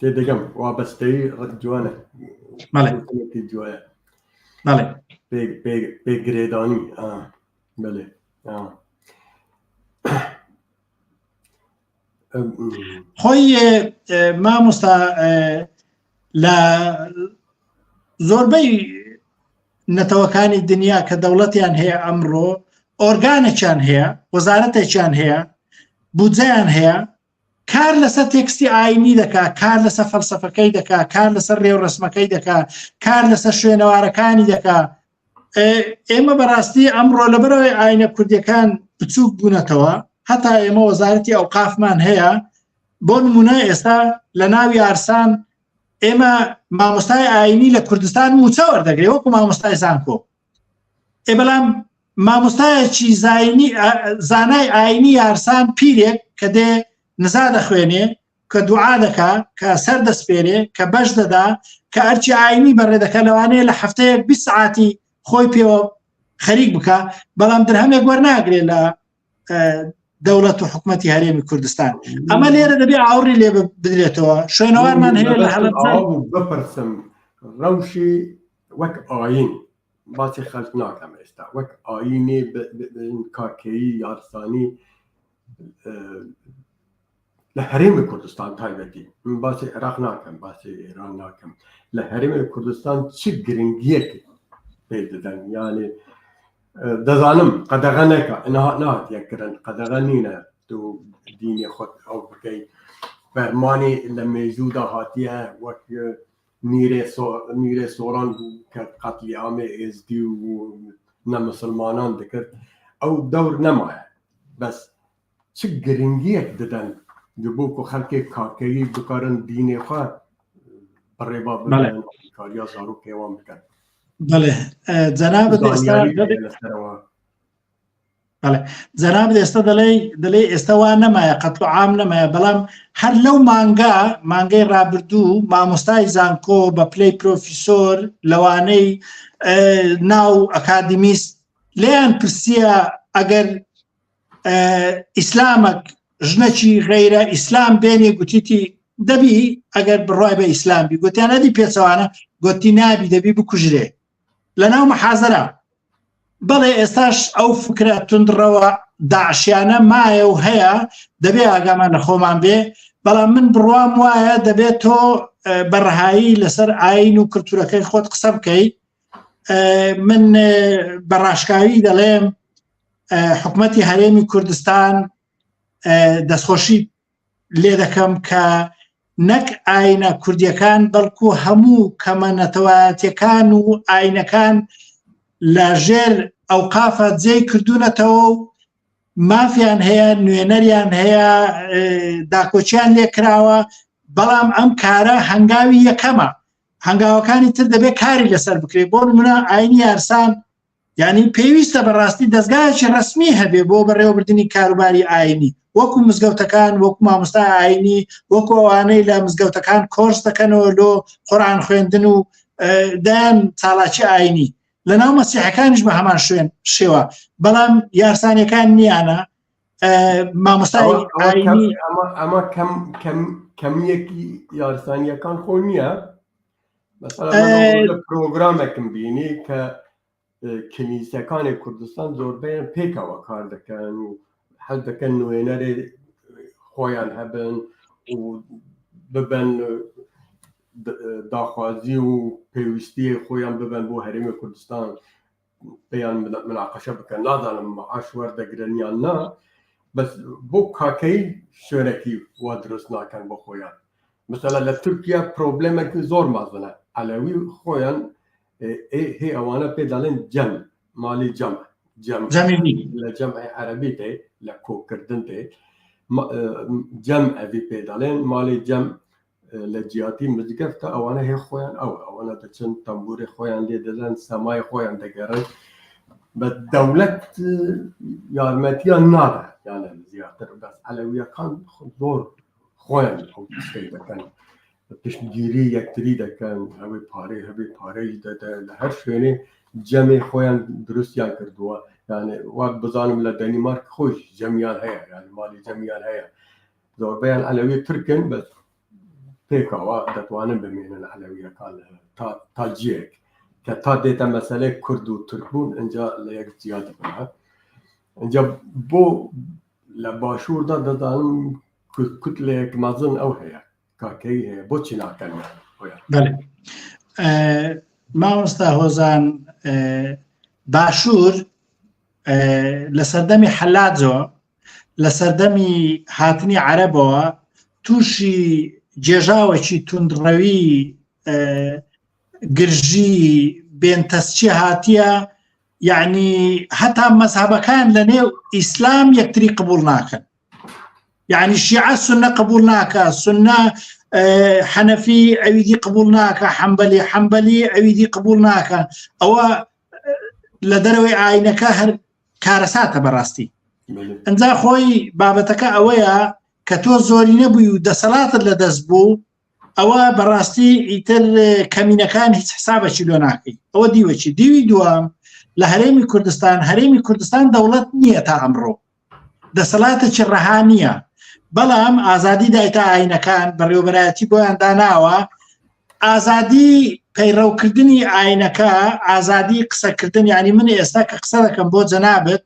[SPEAKER 1] تێدەگەم وابەستەیی جوانە
[SPEAKER 2] بەڵێ
[SPEAKER 1] جوایە
[SPEAKER 2] بەڵێ
[SPEAKER 1] پێگرێدانی بەێ
[SPEAKER 2] خۆی مامۆستا لە زۆربەی نەتەوەکانی دنیا کە دەوڵەتیان هەیە ئەمڕۆ ئۆرگانێکیان هەیە وەزارەتێکیان هەیە بودجەیان هەیە کار لەسەر تێکستی ئاینی دەکا کار لەسەر فەلسفەکەی دەکا کار لەسەر ڕێوڕسمەکەی دەکا کار لەسەر شوێنەوارەکانی دەکا ئێمە بەڕاستی ئەمڕۆ لەبەرەوەی ئاینە کوردیەکان بچووک بوونەتەوە هەتا ئێمە وەزارەتی ئەوقافمان هەیە بۆ نمونە ئێستا لە ناوی یارسان ئێمە مامۆستای ئاینی لە کوردستان موچە وەردەگرێ وەکو مامۆستای زانکۆ ئێ بەڵام مامۆستایەکی زاینی زانای ئاینی یارسان پیرێک کە دێ نزا دەخوێنێ کە دوعا دەکا کە سەر دەسپێرێ کە بەش دەدا کە ئەرچی ئاینی بەڕێ دەکا لەوانەیە لە هەفتەیەک 20 سعاتی خۆی پێوە خەریک بکە بەڵام درهەمێک وەرناگرێ لە دەوڵەت و حکوومەتتی هەرێمی کوردستان ئەمە لێرە دەبێ ئاوڕی لێ بدرێتەوە شوێنەوارمان هەیە لە هەڵەبجە
[SPEAKER 1] بپرسم ڕەوشی وەک ئاین باسی خەلک ناکەم ئێستا وەک ئاینی کاکەیی یارسانی لە هەرێمی کوردستان تایبەتی من باسی عێراق ناکەم باسی ئێران ناکەم لە هەرێمی کوردستان چ گرنگیەک پێ دەدەن یانێ دەزانم قەدەغە نەکە نهاتیە کردن قەدەغە نینە تو دینی خۆت ئەو بکەی فەرمانی لە مێژوودا هاتیە وەک میرێ سۆران بوو کە قەتلیعامێ ئێزدی و نەمسلمانان دەکرد ئەو دەور نەمایە بەس چ گرنگیەک دەدەن بۆ کو خەلکێک کاکەیی بکارن دینێ خوا بەڕێوا ببەن کاریا زارۆکێ وان بکەن
[SPEAKER 2] بەڵێ جەنابت ئێستا
[SPEAKER 1] لەسەرەوە.
[SPEAKER 2] بەڵێ جەنابت ئێستا دەڵێ دەڵێ ئێستا وا نەمایە قەتل و عام نەمایە بەڵام هەر لەو مانگا مانگەی ڕابردوو مامۆستای زانکۆ بە پلەی پرۆفیسۆر لەوانەی ناو ئەکادیمیست لێیان پرسیە ئەگەر ئیسلامەک ژنەکی غەیرە ئیسلام بێنێ گوتیتی دەبی ئەگەر بڕای بە ئیسلام بی گوتیان ئەدی پێچەوانە گوتی نابی دەبی بکوژرێ لە ناو محازرە بەڵێ ئێستاش ئەو فکرە تونندڕەوە داعشیانە مایە و هەیە دەبێ ئاگامان لە خۆمان بێ بەڵام من بڕوام وایە دەبێت تۆ بەڕەهایی لەسەر ئاین و کللتورەکەی خۆت قسە بکەیت من بە ڕاشکاوی دەڵێم حکومەتی هەرێمی کوردستان دەستخۆشی لێ دەکەم کە نەک ئاینە کوردیەکان بەڵکو هەموو کەمە نەتەوایەتەکان و ئاینەکان لە ژێر ئەوقافە جێی کردوونەتەوە و مافیان هەیە نوێنەریان هەیە داکۆچیان لێکراوە بەڵام ئەم کارە هەنگاوی یەکەمە هەنگاوەکانی تر دەبێت کاری لەسەر بکرێت بۆ نمونە ئاینی یارسان یعنی پێویستە بەڕاستی دەستگایەکی ڕسمی هەبێ بۆ بەڕێوەبردننی کاروباری ئاینی وەکو مزگەوتەکان وەکو مامۆستا ئاینی وەکو ئەوانەی لە مزگەوتەکان کۆرس دەکەنەوە لۆ قورآن خوێندن و دایان چالاکی ئاینی لە ناو مەسیحەکانیش بە هەمان شوێن شێوە بەڵام یارسانەکان نیانە مامۆستای ئاینی
[SPEAKER 1] ئەمە کەم کەم کەمیەکی یارسانیەکان خۆ نییە پرۆگرامێکم بینی کە کنیسەکانی کوردستان زۆربەیان پێکەوە کار دەکەن و حەز دەکەن نوێنەرێ خۆیان هەبن و ببن داخوازی و پێویستی خۆیان ببن بۆ هەرێمی کوردستان پێیان مناقەشە بکەن نازانم معاش وەردەگرن یان نا بەس بۆ کاکەی شوێنێکی وا دروست ناکەن بۆ خۆیان مثلا لە تورکیا پرۆبلێمێکی زۆر مازنە عەلەوی خۆیان هی ئەوانە پێ دەڵێن جەم مالی جەم جەم لە جەمعی عەرەبی دێ لە کۆکردن دێ جەم ئەوی پێ دەڵێن مالی جەم لە جیاتی مزگەفتە ئەوانە هەیە خۆیان ئەو ئەوانە دەچن تەمبوری خۆیان لێ دەدەن سەمای خۆیان دەگەڕن بە دەولەت یارمەتیان نادا یانە زیاتر بەس عەلەویەکان زۆر خۆیان ئەو شتەی دەکەن پشتگیری یەکتری دەکەن ئەوەی پارەی هەبێ پارەی دەدە لە هەر شوێنێ جەمێ خۆیان دروستیان کردووە یانێ وەک بزانم لە دەنیمارک خۆش جەمیان هەیە یان ماڵی جەمیان هەیە زۆربەیان عەلەوی تورکن بەس پێکەوە دەتوانن بمێنن عەلەویەکان تا تا جیەک کە تا دێتە مەسەلەی کورد و تورک بوون ئینجا لە یەک جیا دەبن ئینجا بۆ لە باشووردا دەزانم کوتلەیەک مەزن ئەو هەیە کاکەی هەیە بۆچی ناکەن
[SPEAKER 2] بەڵێ مامۆستا هۆزان باشوور لە سەردەمی حەلاجەوە لە سەردەمی هاتنی عەرەبەوە تووشی جێژاوەکی توندڕەوی گرژی بێنتەسچی هاتیە یعنی هەتا مەزهەبەکان لە نێو ئیسلام یەکتری قبول ناکەن یعنی شیعە سنە قبول ناکە سنە حەنەفی ئەویدی قبول ناکە حەمبەلی حەمبەلی ئەویدی قبول ناکە ئەوە لە دەرەوەی ئاینەکە هەر کارەساتە بەڕاستی ئەجا خۆی بابەتەکە ئەوەیە کە تۆ زۆری نەبووی و دەسەڵاتت لە دەست بوو ئەوە بەڕاستی ئیتر کەمینەکان هیچ حسابێکی لۆ ناکەی ئەوە دیوەکی دیوی دووەم لە هەرێمی کوردستان هەرێمی کوردستان دەوڵەت نییە تا ئەمڕۆ دەسەڵاتێکی ڕەها نییە بەڵام ئازادی دایتە ئاینەکان بەڕێوەبەرایەتی بۆیان داناوە ئازادی پەیڕەوکردنی ئاینەکە ئازادی قسەکردن ینی من ئێستا کە قسە دەکەم بۆ جەنابت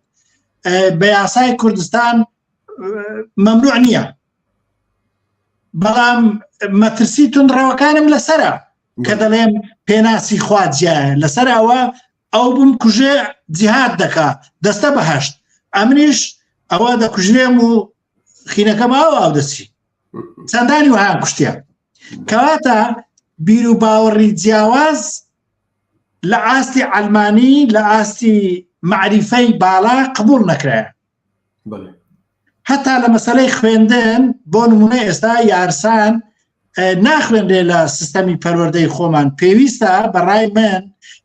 [SPEAKER 2] بە یاسای کوردستان مەمنوع نییە بەڵام مەترسی تونڕەوەکانم لەسرە کە دەڵێم پێناسی خوا جیایە لەسەر ئەوە ئەو بم کوژێ جیهاد دەکا دەستە بەهشت ئەمنیش ئەوە دەکوژرێم و خینەکەم ئاو ئاو دەچی چەندانی وهان کوشتیان کەواتە بیر و باوەڕی جیاواز لە ئاستی ئەلمانی لە ئاستی معریفەی باڵا قبول نەکرایە هەتا لە مەسلەی خوێندن بۆ نمونە ئێستا یارسان ناخوێنرێ لە سیستەمی پەروەردەی خۆمان پێویستە بەڕای من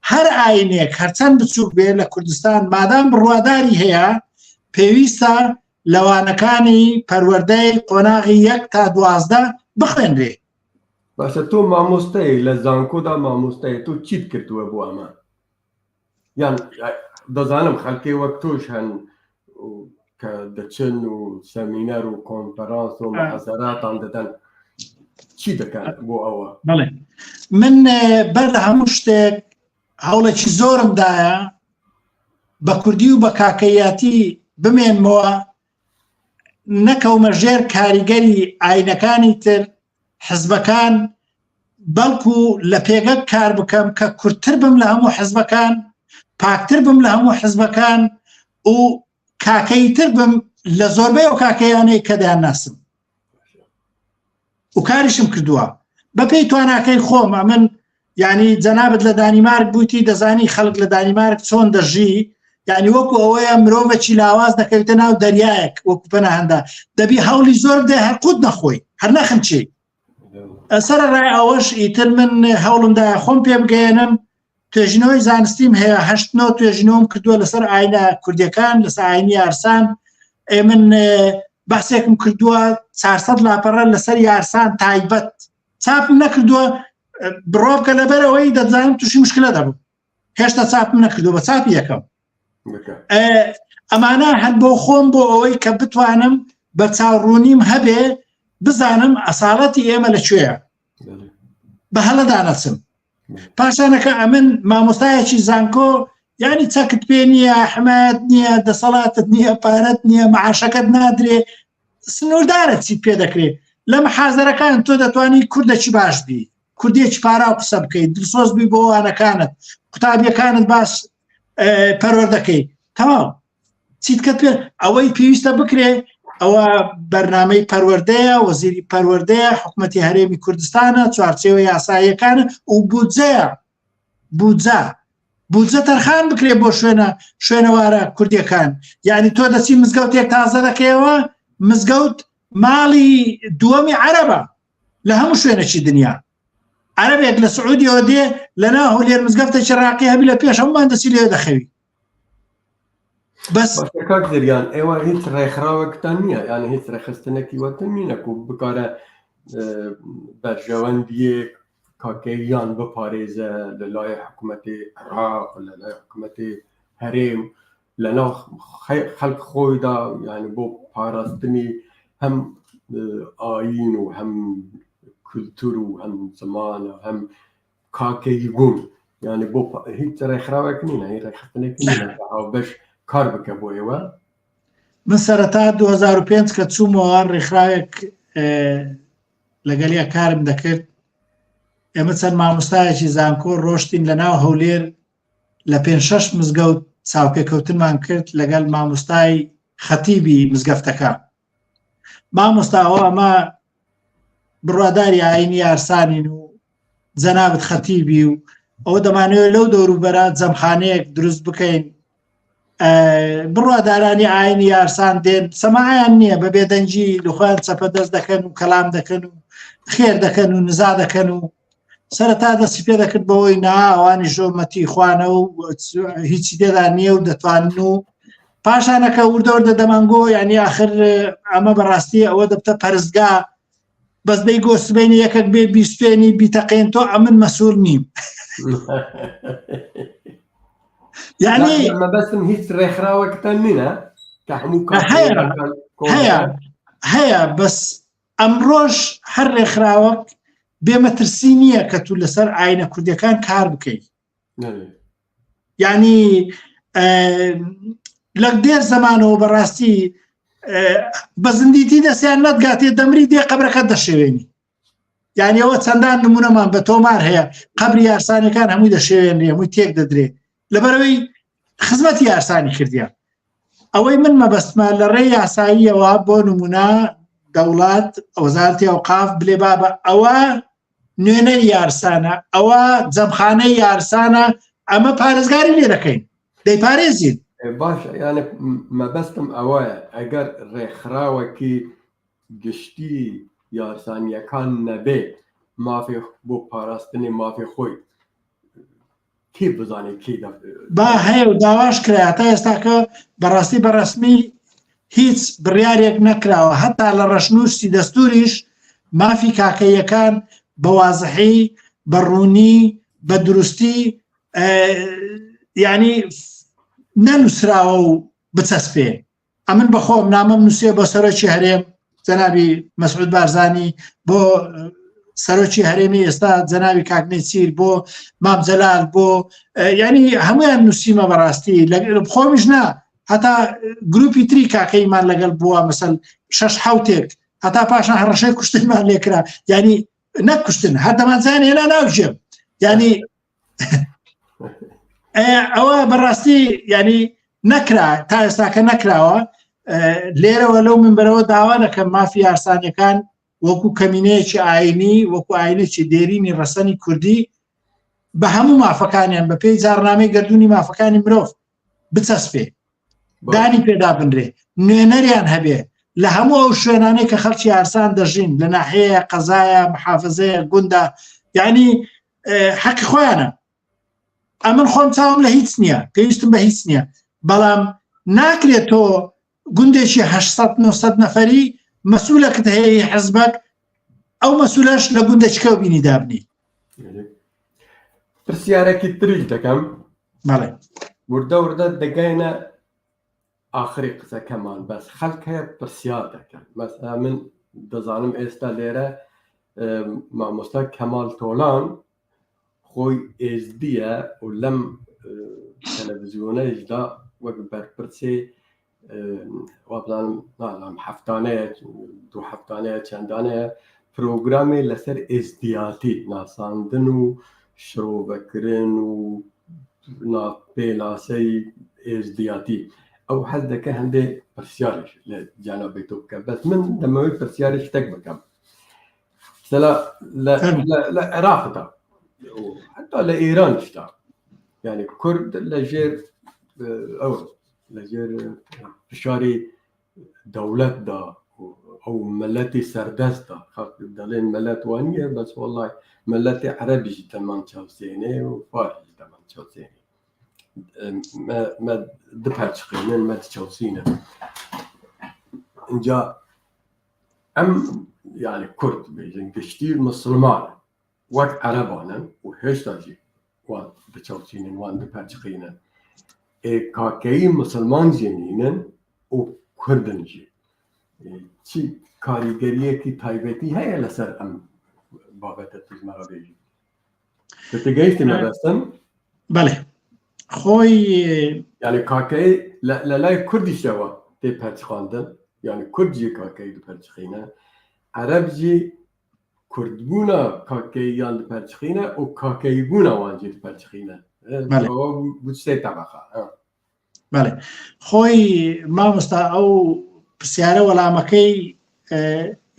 [SPEAKER 2] هەر ئاینێک هەرچەند بچووک بێ لە کوردستان مادام بڕواداری هەیە پێویستە لەوانەکانی پەروەردەی قۆناغی یەک تا 12 بخوێنرێ.
[SPEAKER 1] باشە تۆ مامۆستای لە زانکۆدا مامۆستای تۆ چیت کردووە بۆ ئەمە؟ یان دەزانم خەلکێ وەک تۆش هەن کە دەچن و سەمینەر و کۆنفەرانس و مەحەزەراتان دەدەن چی دەکەن بۆ ئەوە؟
[SPEAKER 2] بەڵێ من بەر لە هەموو شتێک هەوڵێکی زۆرم دایە بە کوردی و بە کاکەیاتی بمێنمەوە نەکەومە ژێر کاریگەری ئاینەکانی تر حزبەکان بەڵکو لە پێگە کار بکەم کە کورتتر بم لە هەموو حزبەکان پاکتر بم لە هەموو حزبەکان و کاکەیتر بم لە زۆربەی ئەو کاکەیانەی کە دەیان ناسم و کاریشم کردووە بەپێی تواناکەی خۆم ئەمن یعنی جەنابت لە دانیمارک بوویتی دەزانی خەڵک لە دانیمارک چۆن دەژی یعنی وەکو ئەوەیە مرۆڤێکی لاواز دەکەویتە ناو دەریایەک وەکو پەناهەندە دەبی هەوڵی زۆر بدەی هەر قوت نەخۆی هەر نەخنچی سەر ڕای ئەوەش ئیتر من هەوڵمدا خۆم پێ بگەیەنم توێژینەوەی زانستیم هەیە هەشت نۆ توێژینەوەم کردووە لەسەر ئاینە کوردیەکان لەسەر ئاینی یارسان ئێ من بەحسێکم کردووە 400 لاپەڕە لەسەر یارسان تایبەت چاپم نەکردووە بڕۆ بکە لەبەر ئەوەی دەزانم تووشی مشکلە دەبم هێشتا چاپم نەکردووە بە چاپی یەکەم ئەمانە هەر بۆ خۆم بۆ ئەوەی کە بتوانم بە چاوڕوونیم هەبێ بزانم ئەساڵەتی ئێمە لەکوێیە بە هەڵەدا نەچم پاشانەکە ئەمن مامۆستایەکی زانکۆ یعنی چەکت پێ نییە حمایەت نییە دەسەڵاتت نییە پارەت نییە معاشەکەت نادرێ سنووردارە چی پێ دەکرێت لە محازەرەکان تۆ دەتوانی کوردەکی باش بی کوردێکی پارا و قسە بکەیت دلسۆز بی بۆ وانەکانت قوتابیەکانت باش پەروەردەکەی تەواو چیتکە پێ ئەوەی پێویستە بکرێ ئەوە بەرنمەی پەروەردەیە وەزیری پەروەردەیە حکوومەتی هەرێمی کوردستانە چوارچێوە یاساییەکانە و بودجەیە بودجە بودجە تەرخان بکرێ بۆ شوێنە شوێنەوارە کوردیەکان یعنی تۆ دەچی مزگەوتێک تازە دەکەیەوە مزگەوت ماڵی دووەمی عەرەبە لە هەموو شوێنێکی دنیا عەرەبێک لە سعودیەوە دێ لە ناو هەولێر مزگەفتێکی ڕاقی هەبی لە پێش هەمومان دەچی لێ دەخەوی
[SPEAKER 1] بەس کاک زریان ئێوە هیچ ڕێکخراوێکتان نییە یان هیچ ڕێخستنێکی وەتن نینە کو بکارە بەرژەوەندیەک کاکەیان بپارێزە لە لای حکوومەتی عراق لە لای حکوومەتی هەرێم لە ناو خەڵک خۆیدا یعنی بۆ پاراستنی هەم ئاین و هەم کولتور و هەم زمان و هەم کاکەیی بوون یعنی بۆ هیچ ڕێکخراوێک نینە هیچ ڕێکخستنێک نینە کە هاوبەش کار بکە بۆ ئێوە
[SPEAKER 2] من سەرەتا 2005 کە چوومەوە ڕێکخراوێک لەگەڵیا کارم دەکرد ئێمە چەند مامۆستایەکی زانکۆ ڕۆشتین لە ناو هەولێر لە پێ شەش مزگەوت چاوپێکەوتنمان کرد لەگەڵ مامۆستای خەتیبی مزگەفتەکە مامۆستا ئەوە ئەمە بڕواداری ئاینی یارسانین و جەنابت خەتیبی و ئەوە دەمانەوێت لەو دەوروبەرە جەمخانەیەک دروست بکەین بڕوادارانی ئاینی یارسان دێن سەماعیان نییە بە بێدەنگی لەخۆیان چەپە دەست دەکەن و کەلام دەکەن و خێر دەکەن و نزا دەکەن و سەرەتا دەستی پێ دەکرد بەوەی نا ئەوانی ژۆمەتی خوانە و هیچی تێدا نییە و دەتوانن و پاشانەکە وردەوردە دەمانگۆ یعنی آخر ئەمە بەڕاستی ئەوە دەبتە پەرستگا بەس دەی گۆ سبینی یەکێک بێ بیستێنی بیتەقێن تۆ ئەمن مەسوور نیم
[SPEAKER 1] یعنی مەبەستم هیچ ڕێکخراوەکتان نینە کە هەموو
[SPEAKER 2] هەیە هەیە هەیە بەس ئەمڕۆش هەر ڕێکخراوەک بێ مەترسی نییە کە تو لەسەر ئاینە کوردیەکان کار بکەیت یعنی لە دێر زەمانەوە بەڕاستی بە زیندیتی دەستیان نەتگاتێ دەمری دێ قەبرەکە دەشێوێنی یعنی ئەوە چەندان نمونەمان بە تۆمار هەیە قەبری یارسانەکان هەمووی دەشێوێنرێ هەمووی تێک دەدرێ لەبەرەوەی خزمەتی یارسانی کردیان ئەوەی من مەبەستمە لە ڕێ یاساییەوە بۆ نمونە دەوڵات وەزارتی ئەوقاف بلێ بابە ئەوە نوێنەری یارسانە ئەوە جەمخانەی یارسانە ئەمە پارێزگاری لێ دەکەین دەیپارێزین
[SPEAKER 1] باش یانە مەبەستم ئەوەیە ئەگەر ڕێکخراوەکی گشتی یارسانیەکان نەبێ مافی بۆ پاراستنی مافی خۆی کێ بزانێت کێ
[SPEAKER 2] با هەیە و داواش کرا تا ئێستاکە بەڕاستی بەڕسمی هیچ بڕیارێک نەکراوە هەتا لە ڕەشنووسی دەستوریش مافی کاکەیەکان بە وازحی بە ڕوونی بە دروستی یعنی نەنووسراوە و بچەسپێ ئەمن بەخۆم نامەم نووسێ بۆ سەرۆکی هەرێم جەنابی مەسعود بارزانی بۆ سەرۆکی هەرێمی ئێستا جەنابی کاک نێچیر بۆ مام جەلال بۆ ینی هەمویان نووسیمە بەڕاستی لەگەڵ خۆمیش نا هەتا گروپی تری کاکەیمان لەگەڵ بووە مەسەل شەش حوتێک هەتا پاشان هەڕەشەی کوشتنمان لێکرا ینی نەکوشتن هەر دەمانزان هێنا ناوژێم ینی ئەوە بەڕاستی ینی نەکرا تا ئێستاکە نەکراوە لێرەوە لەو منبەرەوە داوا دەکەم مافی یارسانەکان وەکو کەمینەیەکی ئاینی وەکو ئاینێکی دێرینی ڕەسەنی کوردی بە هەموو مافەکانیان بە پێی جارنامەی گردردونی مافەکانی مرۆڤ بچەسپێ دانی پێدا بنرێ نوێنەریان هەبێ لە هەموو ئەو شوێنانەی کە خەڵکی یارسان دەژین لە ناحەیە قەزایە محافزەیە گوندا یعنی حەقی خۆیانە ئەمن خۆم چاوم لە هیچ نییە پێویستم بە هیچ نییە بەڵام ناکرێت تۆ گوندێکی 800 900 نەفەری مەسوولەکت هەیە حزبەک ئەو مەسوولەش لە گوندەچکە بینی دابنی
[SPEAKER 1] پرسیارێکی تریش دەکەم بەڵێ وردە وردە دەگەینە ئاخری قسەکەمان بەس خەلک هەیە پرسیار دەکەن مەسەلا من دەزانم ئێستا لێرە مامۆستا کەمال تۆلان خۆی ئێزدیە و لەم تەلەڤزیۆنەیشدا وەک بەرپرسێ وابزانم نازانم هەفتانەیە دوو هەفتانەیە چەندانەیە پرۆگرامێ لەسەر ئێزدیاتی ناساندن و شرۆڤەکردن و پێناسەی ئێزدیاتی ئەو حەز دەکە هەندێ پرسیارش لە جانابی تۆ بکە بەس من دەمەوەی پرسیاری شتێک بکەم لە لە عێراقدا حتا لە ئێرانشدا یعنی کورد لە ژێر ئەو لە ژێر فشاری دەوڵەتدا ئەو ملەتی سەردەستدا خەڵک دەڵێن ملەت وا نییە بەس وەڵای ملەتی عەرەبیش دەمان چەوسێنێ و فارسیش دەمان چەوسێنێ مە دپەرچقێنن مە دچەوسینن اینجا ئەم یعنی کورد بێژن گشتی مسلمان وەک عەرەبانن و هێشتا ژی وان دچەوسینن وان دپەرچقینن ئێ کاکەیی مسلمان ژی نینن و کوردن ژی چی کاریگەریەکی تایبەتی هەیە لەسەر ئەم بابەتە توژمەرە بێژی تێگەیشتی مەبەستم
[SPEAKER 2] بەڵێ خۆی
[SPEAKER 1] یعنی کاکەی لە لای کوردیشەوە تێ پەرچخاندن یعنی کورد جی کاکەی دپەرچخینە عەرەب جی کوردبوونا کاکەییان دپەرچخینە و کاکەییبوونا وان جی دپەرچخینە بوو سێ تەبەقە
[SPEAKER 2] بەڵێ خۆی مامۆستا ئەو پرسیارە وەڵامەکەی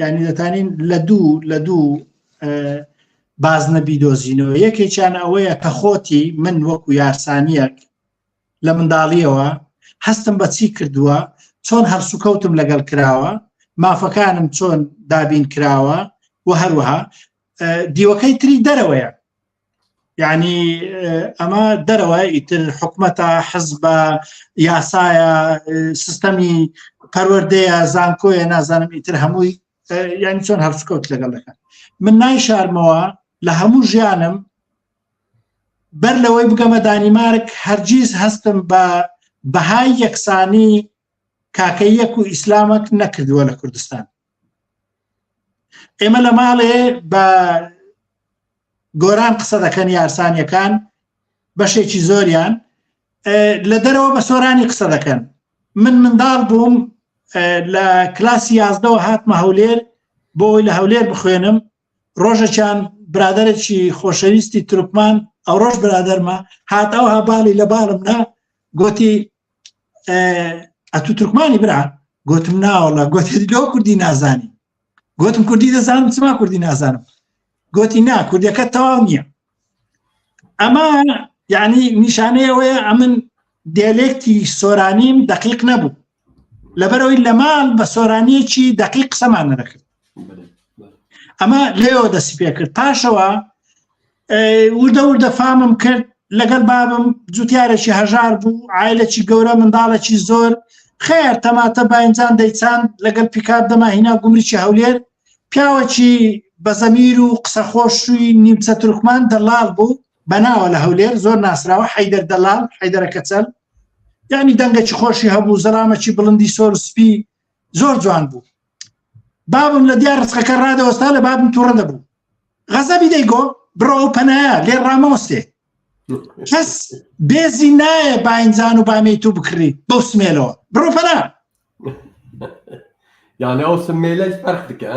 [SPEAKER 2] ینی دەتانین لە دوو لە دوو بازنە بیدۆزینەوە یەکێکیان ئەوەیە کە خۆتی من وەکو یارسانیەک لە منداڵیەوە هەستم بە چی کردووە چۆن هەڵسوکەوتم لەگەڵ کراوە مافەکانم چۆن دابین کراوە و هەروەها دیوەکەی تری دەرەوەیە یعنی ئەمە دەرەوە ئیتر حکومەتە حزبە یاسایە سیستەمی پەروەردەیە زانکۆیە نازانم ئیتر هەمووی یعنی چۆن هەڵسوکەوت لەگەڵ دەکەن من نایشارمەوە لە هەموو ژیانم بەر لەوەی بگەمە دانیمارک هەرگیز هەستم بە بەهای یەکسانی کاکەیەک و ئیسلامەک نەکردووە لە کوردستان ئێمە لە ماڵێ بە گۆران قسە دەکەن یارسانیەکان بەشێکی زۆریان لە دەرەوە بە سۆرانی قسە دەکەن من منداڵ بووم لە کلاسی یازدەوە هاتمە هەولێر بۆ ئەوی لە هەولێر بخوێنم ڕۆژەکیان برادێکی خۆشەویستی تورکمان ئەو ڕۆژ برادەرمە هات ئەو هەباڵی لە باڵم نا گوتی ئەتو تورکمانی برا گوتم ناوەڵە گوتی لۆ کوردی نازانی گوتم کوردی دەزانم چما کوردی نازانم گوتی نا کوردەکە تەواو نییە ئەمە یعنی نیشانەیە ئەوەیە ئەمن دێلێکتی سۆرانیم دقیق نەبوو لەبەرەوەی لە ماڵ بە سۆرانیەکی دقیق قسەمان نەدەکرد ئەمە لێەوە دەستی پێکرد پاشەوە وردە وردە فامم کرد لەگەڵ بابم جوتیارێکی هەژار بوو عیلێکی گەورە منداڵێکی زۆر خەیار تەماتە باینجان دەیچاند لەگەل پیکاب دەما هینا گومرکی هەولێر پیاوەکی بە زەمیر و قسە خۆشوی نیمچە تورکمان دەڵاڵ بوو بەناوە لە هەولێر زۆر ناسراوە حەیدەر دەڵاڵ حەیدەرە کەچەل یعنی دەنگەکی خۆشی هەبوو زەلامەکی بڵندی سۆر سپی زۆر جوان بوو بابم لە دیار ڕسقەکە ڕادەوەستا لە بابم تووڕە دەبوو غەزەبی دەیگۆ بڕۆ ئەو پەنایە لێ ڕامەوەستێ کەس بێزی نایە باینجان و بامی تو بکڕی بەو سمێلەوە بڕۆ پەنا
[SPEAKER 1] یعنی ئەو سمێلە فەرق دکە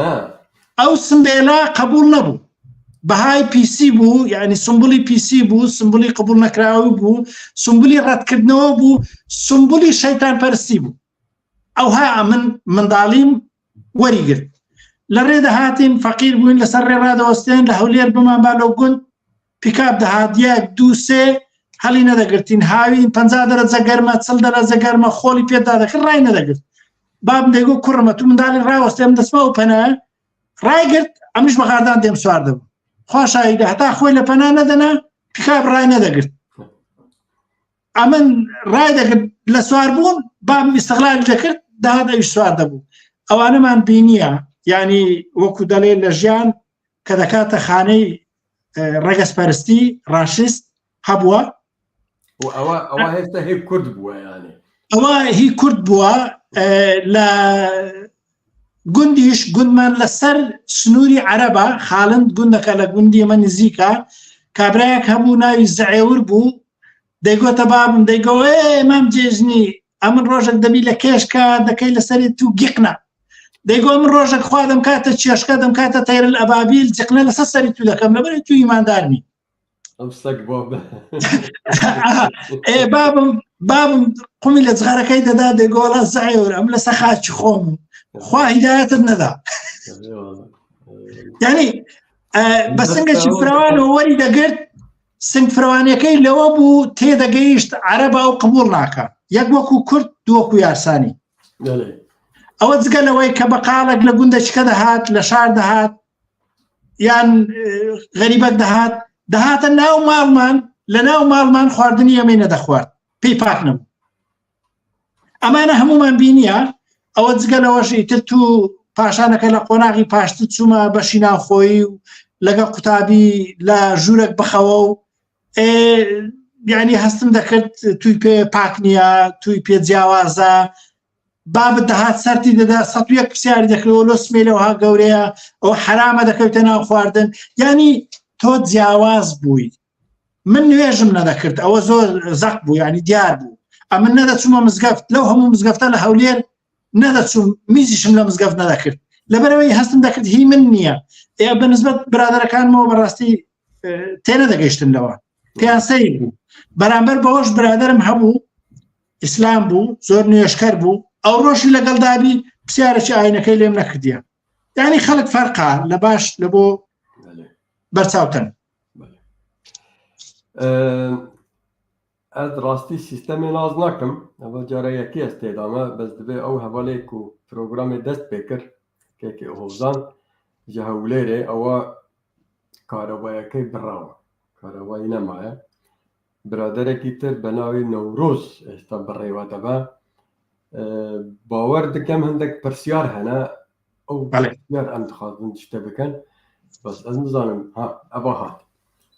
[SPEAKER 2] ئەو سمێلە قبول نەبوو بەهای پیسی بوو یعنی سمبولی پیسی بوو سمبولی قبول نەکراوی بوو سمبولی ڕەتکردنەوە بوو سمبولی شەیتان پەرستی بوو ئەوها ئەمن منداڵیم وەریگرت لە ڕێ دەهاتین فەقیر بووین لەسەر ڕێ ڕادەوەستێن لە هەولێر بمان با لەو گوند پیکاب دەهات یەک دوو سێ هەڵی نەدەگرتین هاوین پ دەرەجە گەرمە چل دەرەجە گەرمە خۆڵی پێدا دەکرد ڕای نەدەگرت باب دەیگو کوڕمە تو منداڵی ڕاوەستێم دەستمە و پەنا ڕایگرت ئەمیش بەغاردان دێم سوار دەبوو خوا شاهیدە هەتا خۆی لە پەنا نەدەنا پیکاب ڕای نەدەگرت ئەمن ڕای دەکرد لە سوار بوون بابم ئیستغلالی دەکرد داهات ئەویش سوار دەبوو ئەوانەمان بینیە یعنی وەکو دەڵێ لە ژیان کە دەکاتە خانەی ڕەگەزپەرستی ڕاشیست هەبووە
[SPEAKER 1] ئەوە ئەوە هێشتا هی کورد بووە یانێ
[SPEAKER 2] ئەوە هی کورد بووە لە گوندیش گوندمان لەسەر سنووری عەرەبە خاڵند گوندەکە لە گوندی ئەمە نزیکە کابرایەک هەبوو ناوی زعێور بوو دەیگۆتە بابم دەیگۆ مام جێژنی ئەمن ڕۆژێک دەبی لە کێشکە دەکەی لەسەری تو گیقنە دەیگۆ من ڕۆژێک خوا دەمکاتە چێشکە دەمکاتە تەیرل ئەبابیل جقنە لەسەر سەری تو دەکەم لەبەر تو ئیماندارنی
[SPEAKER 1] ئەم سەگ بۆ
[SPEAKER 2] ئێ بابم بابم قومی لە جغارەکەی دەدا دەگۆڵە زعێور ئەم لەسە خاچی خۆم خوا هیدایەتت نەدا یعنی بە سنگێکی فراوانەوە وەری دەگرت سنگ فراوانەکەی لەوە بوو تێدەگەیشت عەرەبا و قبول ناکە یەک وەکو کورد دووەکو یارسانی ئەوە جگە لەوەی کە بەقاڵێک لە گوندەچکە دەهات لە شار دەهات یان غەریبەک دەهات دەهاتە ناو ماڵمان لە ناو ماڵمان خواردنی ئەمەی نەدەخوارد پێی پاک نەبوو ئەمانە هەمومان بینیە ئەوە جگە لەوەش ئیتر تو پاشانەکە لە قۆناغی پاشتر چوومە بەشی ناوخۆیی و لەگەڵ قوتابی لە ژوورێک بخەوە و یعنی هەستم دەکرد توی پێ پاک نییە توی پێ جیاوازە بابت دەهات سەرتی دەدا 101 پرسیاری دەکردەوە لۆ سمێلەوە ها گەورەیە ئەو حرامە دەکەوتە ناو خواردن یعنی تۆ جیاواز بووی من نوێژم نەدەکرد ئەوە زۆر زەق بوو ینی دیار بوو ئەمن نەدەچوومە مزگەفت لەو هەموو مزگەفتە لە هەولێر نەدەچوم میزیشم لە مزگەفت نەدەکرد لەبەرەوەی هەستم دەکرد هی من نییە ئێ بەنسبەت برادەرەکانمەوە بەڕاستی تێنەدەگەیشتن لەوە پێیان سەیر بوو بەرامبەر بەوەش برادرم هەبوو ئیسلام بوو زۆر نوێشکەر بوو ئەو ڕۆژی لەگەڵ دابی پرسیارێکی ئاینەکەی لێم نەکردیە یعنی خەڵک فەرقا لە باش لە بۆ بەرچاوتن
[SPEAKER 1] ئەز ڕاستی سیستەمێ ناز ناکەم ئەوە جارە یەکی ئەس تێدامە بەس دبێ ئەو هەڤالێک و پرۆگرامێ دەست پێ کرد کێکێ هۆزان ji هەولێرێ ئەوە کارەبایەکەی بڕاوە کارەبای نەمایە برادەرێکی تر بە ناوی نەورۆز ئێستا بەڕێوە دەبە باوەڕ دکەم هەندێک پرسیار هەنە ئەو پرسیار ئەم دخوازن شتە بکەن بەس ئەس نزانم ها ئەوە هات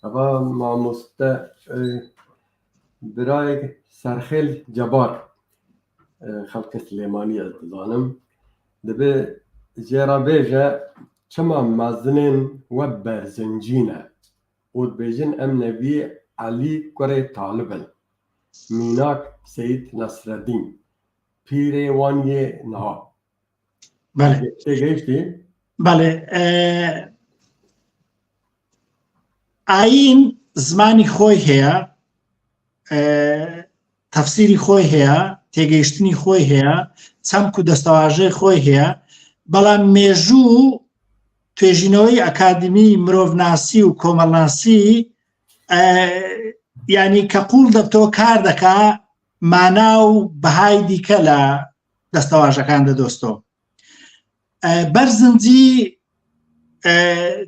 [SPEAKER 1] ئەوە مامۆستە برایەک سەرخێل جەبار خەڵکە سلێمانی ئەس دەزانم دەبێ جێرا بێژە چما مەزنên we berzincî ne û dibêjin em neviyê Elî kurê Talib in. Mînak Seyîd Nesredîn pîrê wan yê niha.
[SPEAKER 2] Belê.
[SPEAKER 1] Têgihiştî?
[SPEAKER 2] Belê. ئایین زمانی خۆی هەیە تەفسیری خۆی هەیە تێگەیشتنی خۆی هەیە چەمک و دەستەواژەی خۆی هەیە بەڵام مێژوو توێژینەوەی ئەکادمی مرۆڤناسی و کۆمەڵناسی ینی کە قوڵ دەبتەوە کار دەکا مانا و بەهای دیکە لە دەستەواژەکان دەدۆستەوە بەرزنجی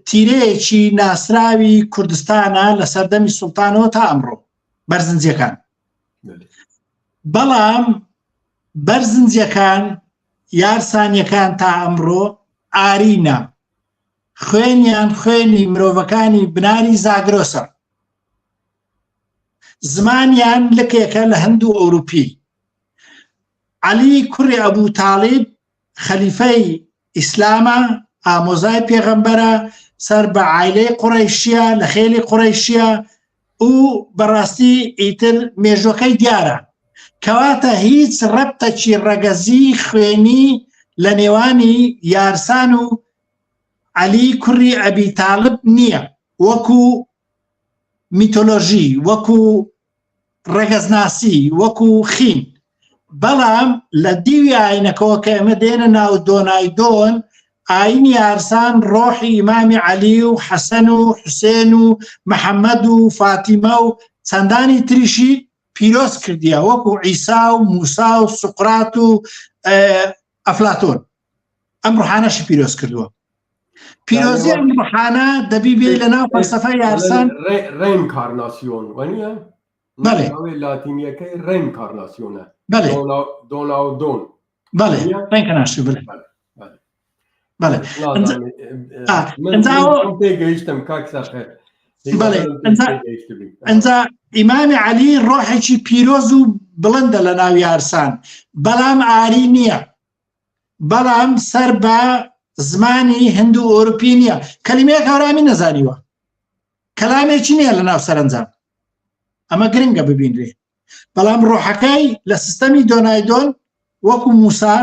[SPEAKER 2] تیرەیەکی ناسراوی کوردستانە لە سەردەمی سوڵتانەوە تا ئەمڕۆ بەرزنجیەکان بەڵام. بەرزنجەکان یارسانیەکان تا ئەمڕۆ ئارینە خوێنیان خوێنی مرۆڤەکانی بناری زاگرۆسە زمانیان لکێکە لە هەند و ئەوروپی عەلی کوڕی ئەبوو تاڵیب خەلیفەی ئیسلامە ئامۆزای پێغەمبەرە سەر بە عایلەی قوڕەیشیە لە خێلی قوڕەیشیە و بەڕاستی ئیتر مێژوەکەی دیارە کەواتە هیچ ڕەبتەکی ڕەگەزی خوێنی لە نێوانی یارسان و عەلی کوڕی ئەبی تاڵب نییە وەکو میتۆلۆژی وەکو ڕەگەزناسی وەکو خین بەڵام لە دیوی ئاینەکەەوە کە ئێمە دێنە ناو دۆنای دۆن ئاینی یارسان ڕۆحی ئیمامی عەلی و حەسەن و حوسێن و محەممەد و فاتیمە و چەندانی تریشی پیرۆز کردیە وەکو عیسا و موسا و سوقرات و ئەفلاتۆن ئەم ڕحانەشی پیرۆز کردووە پیرۆزی ئەم ڕحانە دەبی بێ لە ناو فەلسەفە یارسان
[SPEAKER 1] ڕێنکارناسیۆن وانە
[SPEAKER 2] بەڵێ
[SPEAKER 1] لاتینیەکەی ڕێنکارناسیۆنە
[SPEAKER 2] بەڵێ
[SPEAKER 1] دۆناودۆن
[SPEAKER 2] بەڵێ ڕێنکارناسیۆن بەڵێ بەڵێ
[SPEAKER 1] گەیشتم کاک سەرخێر
[SPEAKER 2] بەڵێ ئەنجا ئیمامی عەلی ڕۆحێکی پیرۆز و بڵندە لە ناو یارسان بەڵام ئاری نییە بەڵام سەر بە زمانی هند و ئەوروپی نییە کەلیمەیەک هەورامی نەزانیوە کەلامێکی نییە لە ناو سەرنجام ئەمە گرنگە ببینرێ بەڵام ڕۆحەکەی لە سیستەمی دۆنایدۆن وەکو موسا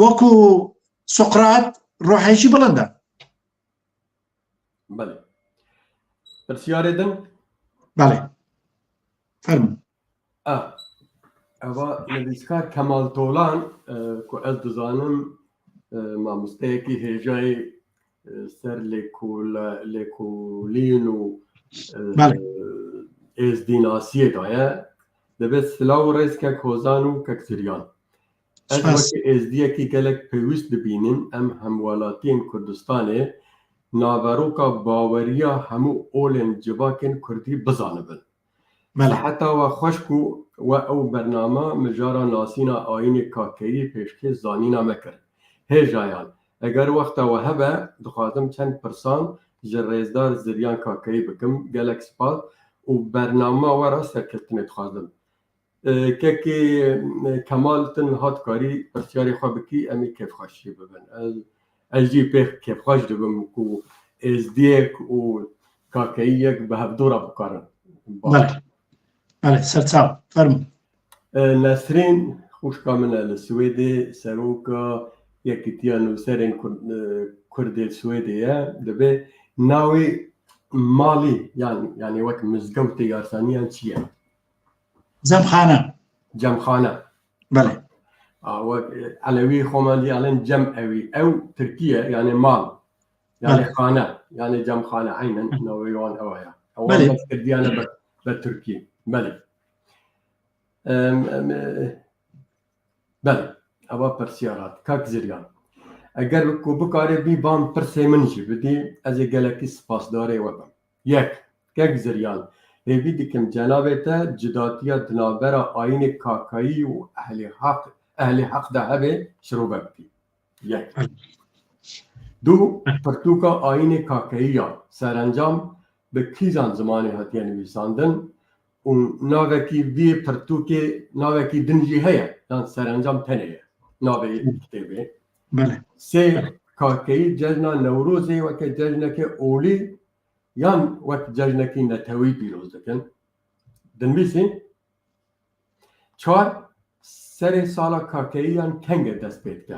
[SPEAKER 2] وەکو سوقرات ڕۆحێکی بڵندە
[SPEAKER 1] بەڵێ پرسیارێ دن
[SPEAKER 2] بەڵێ فەرموو
[SPEAKER 1] ئەوە نویسکار کەمال تۆلان کو ئەس دزانم مامۆستەیەکی هێژای سەر لێکۆلین و ئێزدیناسیە دایە دەبێت سلاو و ڕێز کەک هۆزان و کەک زریان ئەس وەک ئێزدیەکی گەلەک پێویست دبینین ئەم هەموەلاتیەن کوردستانێ ناڤەرۆکا باوەرییا هەموو ئۆلێن جڤاکێن کوردی بزانبن. سەحەتا وە خوەش ku we ew bernama mijara nasîna ayînê kakeyî pêşkêş zanîna me kir. Hêjayan, eger wexta we hebe dixwazim çend pirsan ji rêzdar Ziryan Kakeyî bikim. Gelek spas û bernama we re serkeftinê dixwazim. Kekê Kemal tu niha dikarî pirsyarê xwe bikî em ê kêfxweş jî bibin. Ez ez jî pê kêfxweş dibim ku êzdiyek û kakeyiyek bi hevdu re bikarin.
[SPEAKER 2] Belê. Belê serçav fermo.
[SPEAKER 1] Nesrîn xwişka min e li Swêdê seroka Yekîtiya Nûserên Kurdê Swêdê ye. Dibê navê malî yan yanî wek mizgewtê Yarsaniyan çi ye?
[SPEAKER 2] Cemxane.
[SPEAKER 1] Cemxane.
[SPEAKER 2] Belê.
[SPEAKER 1] Wek Elewî xwe me dî alên cem ewî. Ew Tirkî ye yanê mal. Yanê xane. Yanê cemxane eynen navê wan ew ye. Ew wan bes kirdiyane be Tirkî. Belê. Belê. Ewa pirsyar hat. Kak Ziryan. Eger ku bikarê bî van pirsê min jî bidî ez ê gelekî spasdarê we bim. Yek, Kek Ziryan, hêvî dikim cenabê te cudatiya di navbera ayînê Kakayî û Ehlê Haq Ehlê Heq de hebe şirove bikî. Yek. Du, Pirtûka ayînê Kakeyî ya serencam bi kîjan zimanê hatiye nivîsandin û navekî vê pirtûkê navekî din jî heye yan serencam tenê ye navê kitêbê. Sê, Kakeyî cejna Newrozê weke cejneke olî yan wek cejnekî netewî pîroz dikin. Dinivîsîn, Çar, Serê sala kakeyiyan kenge dest pê dike?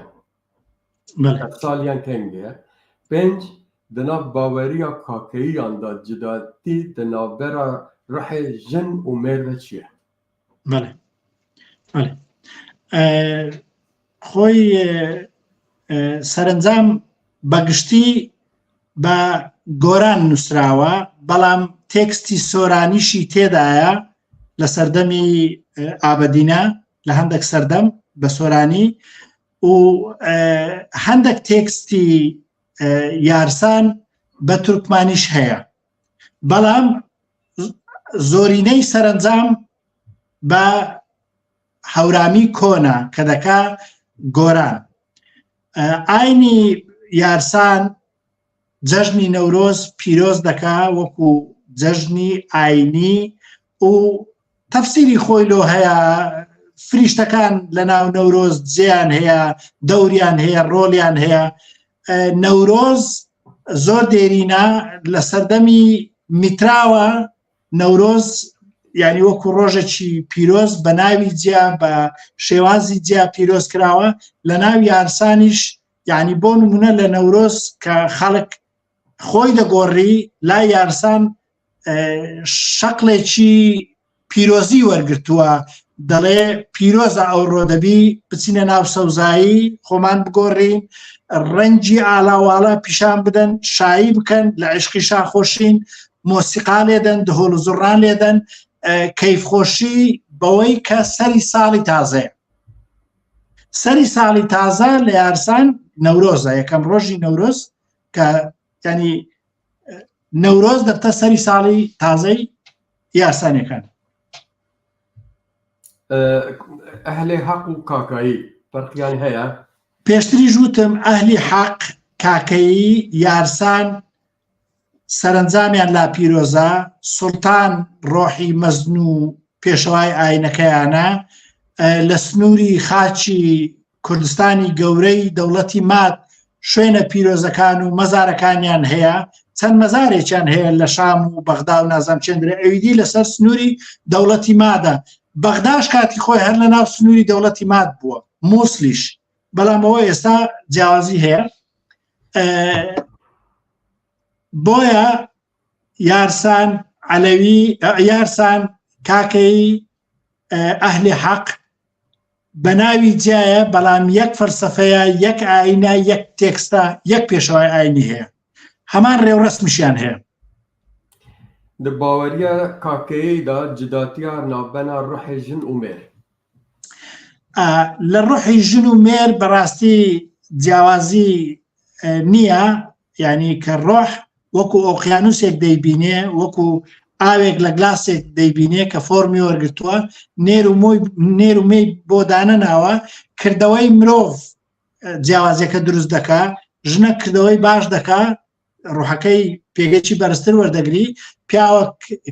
[SPEAKER 1] Sal yan kenge ye? Pênc, Di nav baweriya kakeyiyan de cidatî di navbera ruhê jin û mêr de çi ye?
[SPEAKER 2] Belê. Belê. خۆی سەرنجام بەگشتی بە گۆران نووسراوە بەڵام تێکستی سۆرانیشی تێدایە لە سەردەمی ئابدینە لە هەندێک سەردەم بە سۆرانی و هەندێک تێکستی یارسان بە تورکمانیش هەیە بەڵام زۆرینەی سەرنجام بە هەورامی کۆنە کە دەکا گۆران. ئاینی یارسان جەژنی نەورۆز پیرۆز دەکا وەکو جەژنی ئاینی و تەفسیری خۆی لۆ هەیە فریشتەکان لە ناو نەورۆز جێیان هەیە دەوریان هەیە ڕۆلیان هەیە نەورۆز زۆر دێرینە لە سەردەمی میتراوە نەورۆز یعنی وەکو ڕۆژێکی پیرۆز بە ناوی جیا بە شێوازی جیا پیرۆز کراوە لە ناو یارسانیش یعنی بۆ نمونە لە نەورۆز کە خەڵک خۆی دەگۆڕی لای یارسان شەقلێکی پیرۆزی وەرگتووە دەڵێ پیرۆزە ئەو ڕۆدەبی بچینە ناو سەوزایی خۆمان بگۆڕین ڕەنگی ئالاواڵە پیشان بدەن شایی بکەن لە عشقی شاخۆشین مۆسیقا لێدەن دهۆڵ و زوڕان لێدەن کەیفخۆشی بەوەی کە سەری ساڵی تازەیە سەری ساڵی تازە لە یارسان نەورۆزە یەکەم ڕۆژی نەورۆز کە ینی نەورۆز دەبتە سەری ساڵی تازەی یارسانەکان.
[SPEAKER 1] ئەهلی حەق و کاکایی فەرقیان هەیە؟
[SPEAKER 2] پێشتریش وتم ئەهلی حەق کاکەیی یارسان سەرەنجامیان لا پیرۆزە، سوڵتان ڕۆحی مەزن و پێشەوای ئاینەکەیانە، لە سنووری خاکی کوردستانی گەورەی دەوڵەتی ماد شوێنە پیرۆزەکان و مەزارەکانیان هەیە، چەند مەزارێکیان هەیە لە شام و بەغدا و نازانم چێندرێ ئەویدی لەسەر سنووری دەوڵەتی مادە، بەغداش کاتی خۆی هەر لە ناو سنووری دەوڵەتی ماد بووە، مووسلیش، بەڵام ئەوە ئێستا جیاوازی هەیە. بۆیە یارسان عەلەوی یارسان کاکەیی ئەهلی حەق بە ناوی جیایە بەڵام یەک فەلسەفەیە یەک ئاینە یەک تێکستە یەک پێشەوای ئاینی هەیە هەمان ڕێوڕەسمیشیان هەیە.
[SPEAKER 1] Di baweriya kakeyî de cudatiya navbena ruhê jin û mêr.
[SPEAKER 2] لە ڕۆحی ژن و مێر بەڕاستی جیاوازی نییە یعنی کە ڕۆح وەکو ئۆقیانوسێک دەیبینێ وەکو ئاوێک لە گلاسێک دەیبینێ کە فۆرمی وەرگتووە نێر و مۆی نێر و مێی بۆ دانەناوە کردەوەی مرۆڤ جیاوازیەکە دروست دەکا ژنە کردەوەی باش دەکا ڕوحەکەی پێگەی بەرزتر وەردەگری پیاوە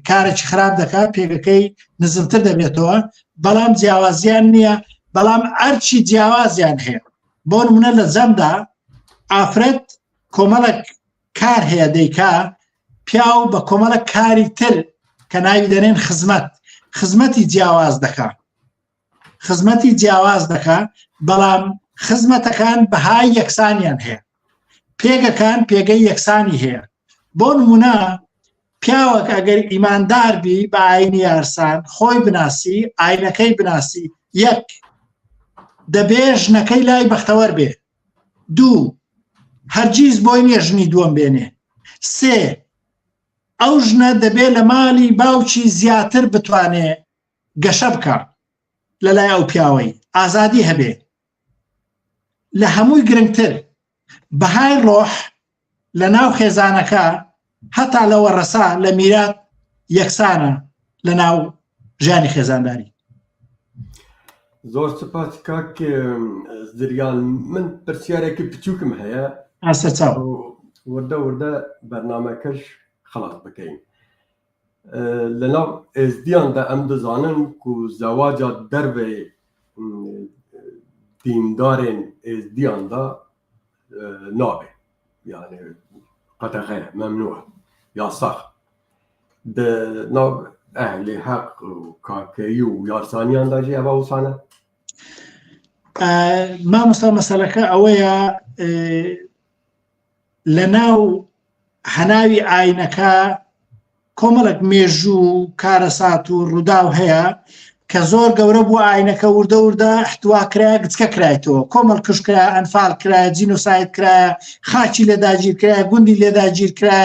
[SPEAKER 2] کارێکی خراپ دەکات پێگەکەی نزمتر دەبێتەوە بەڵام جیاوازیان نییە بەڵام ئەرچی جیاوازیان هەیە بۆ نمونە لە جەمدا ئافرەت کۆمەڵک کار هەیە دەیکا پیاو بە کۆمەڵک کاری تر کە ناوی دەنێن خزمەت خزمەتی جیاواز دەکا خزمەتی جیاواز دەکا بەڵام خزمەتەکان بەهای یەکسانیان هەیە پێگەکان پێگەی یەکسانی هەیە بۆ نمونە پیاوەک ئەگەر ئیماندار بی بە ئاینی یارسان خۆی بناسی ئاینەکەی بناسی یەک دەبێ ژنەکەی لای بەختەوەر بێ دوو هەرگیز بۆی نییە ژنی دووەم بێنێ سێ ئەو ژنە دەبێ لە ماڵی باوکی زیاتر بتوانێ گەشە بکا لەلای ئەو پیاوەی ئازادی هەبێ لە هەمووی گرنگتر بەهای ڕۆح لە ناو خێزانەکە هەتا لەوە ڕەسا لە میرات یەکسانە لە ناو ژیانی خێزانداری.
[SPEAKER 1] زۆر سپاس کاک زریان من پرسیارێکی بچووکم هەیە
[SPEAKER 2] ئاسەچاو
[SPEAKER 1] وردە وردە بەرنامەکەش خلاص بکەین لەناو ئێزدیاندا ئەم دەزانن ku zewaca derveyê dîndarên êzdiyan da nabe yani qedexeye memnû yasax di nav ehlê heq û kakeyî û yarsaniyan da jî eva wisa ne
[SPEAKER 2] مامۆستا مەسەلەکە ئەوەیە لە ناو هەناوی ئاینەکە کۆمەڵێک مێژوو و کارەسات و ڕووداو هەیە کە زۆر گەورە بوو ئاینەکە وردە وردە احتوا کرا گچکە کرایتەوە کۆمەڵ کوش کرا ئەنفال کرا جینۆساید کرا خاکی لێداگیر کرا گوندی لێداگیر کرا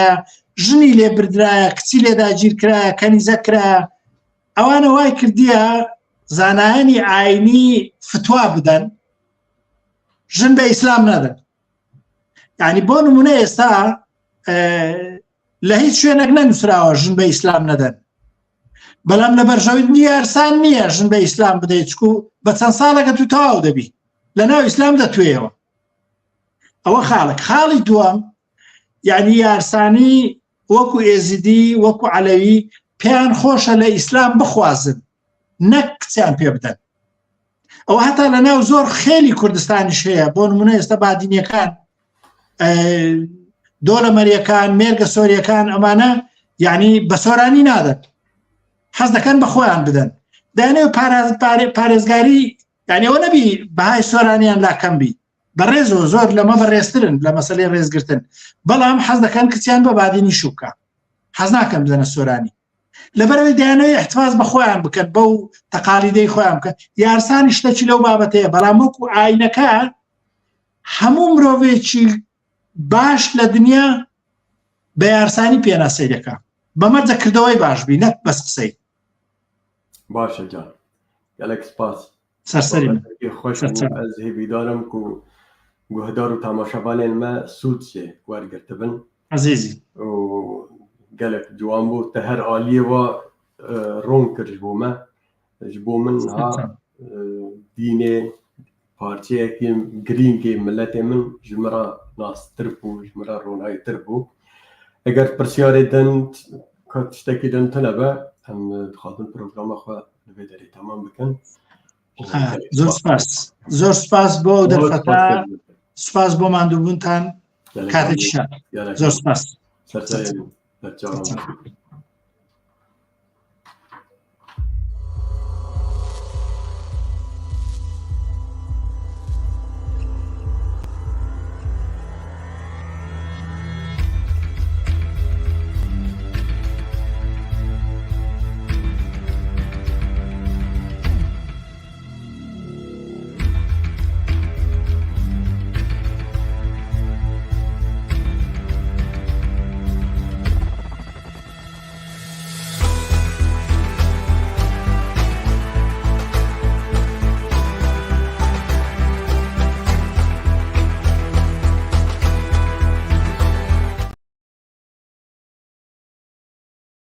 [SPEAKER 2] ژنی لێ بردرایە کچی لێداگیر کرا کەنیزە کرا ئەوانە وای کردیە زانایانی ئاینی فتوا بدەن ژن بە ئیسلام نادەن یعنی بۆ نمونە ئێستا لە هیچ شوێنێک نەنووسراوە ژن بە ئیسلام نەدەن. بەڵام لە بەرژەوەندی یارسان نییە ژن بە ئیسلام بدەیت چکو بە چەند ساڵەکە تو تەواو دەبی لە ناو ئیسلام دەتوێیەوە ئەوە خاڵک خاڵی دووەم یعنی یارسانی وەکو ئێزیدی وەکو عەلەوی پێیان خۆشە لە ئیسلام بخوازن نەک کچیان پێ بدەن ئەوە هەتا لە ناو زۆر خێلی کوردستانیش هەیە بۆ نمونە ئێستا بادینیەکان دۆلە مەریەکان مێرگە سۆریەکان ئەمانە یعنی بە سۆرانی نادەن حەز دەکەن بە خۆیان بدەن دانێ پارێزگاری یانەوە نەبی بەهای سۆرانیان لاکەم بی بەڕێزەوە زۆر لەمە بەڕێزترن لە مەسلەی ڕێزگرتن بەڵام حەز دەکەن کچیان بە بادینی شوکە حەز ناکەن بدەنە سۆرانی لەبەرەوەی دەیانەوەی احتفاظ بە خۆیان بکەن بەو تەقالیدەی خۆیان بکەن یارسانی شتەکی لەو بابەتەیە بەڵام وەکو ئاینەکە هەموو مرۆڤێکی باش لە دنیا بە یارسانی پێناسەی دەکا بەمەرجە کردەوەی باش بی نەک بەس قسەی
[SPEAKER 1] باشە جان گەلێک سپاس
[SPEAKER 2] سەرسەری من.
[SPEAKER 1] خۆش ez hêvîdarim ku guhdar û temaşevanên me sûd jê wergirtibin.
[SPEAKER 2] Ezîzî.
[SPEAKER 1] û gelek ciwan bû te her aliyê wa ron kir ji bo me. Ji bo min ha dînê parçeyekî girîngê miletê min ji min re nastir bû, ji min re ronayîtir bû. Eger pirsyarê din ka tiştekî din tune be em dixwazin programa xwe li vê derê temam bikin.
[SPEAKER 2] زۆر سپاس زۆر سپاس بۆ ئەو دەرفەتە سپاس بۆ ماندووبوونتان کاتێکی شاد زۆر سپاس
[SPEAKER 1] سەرچاوە.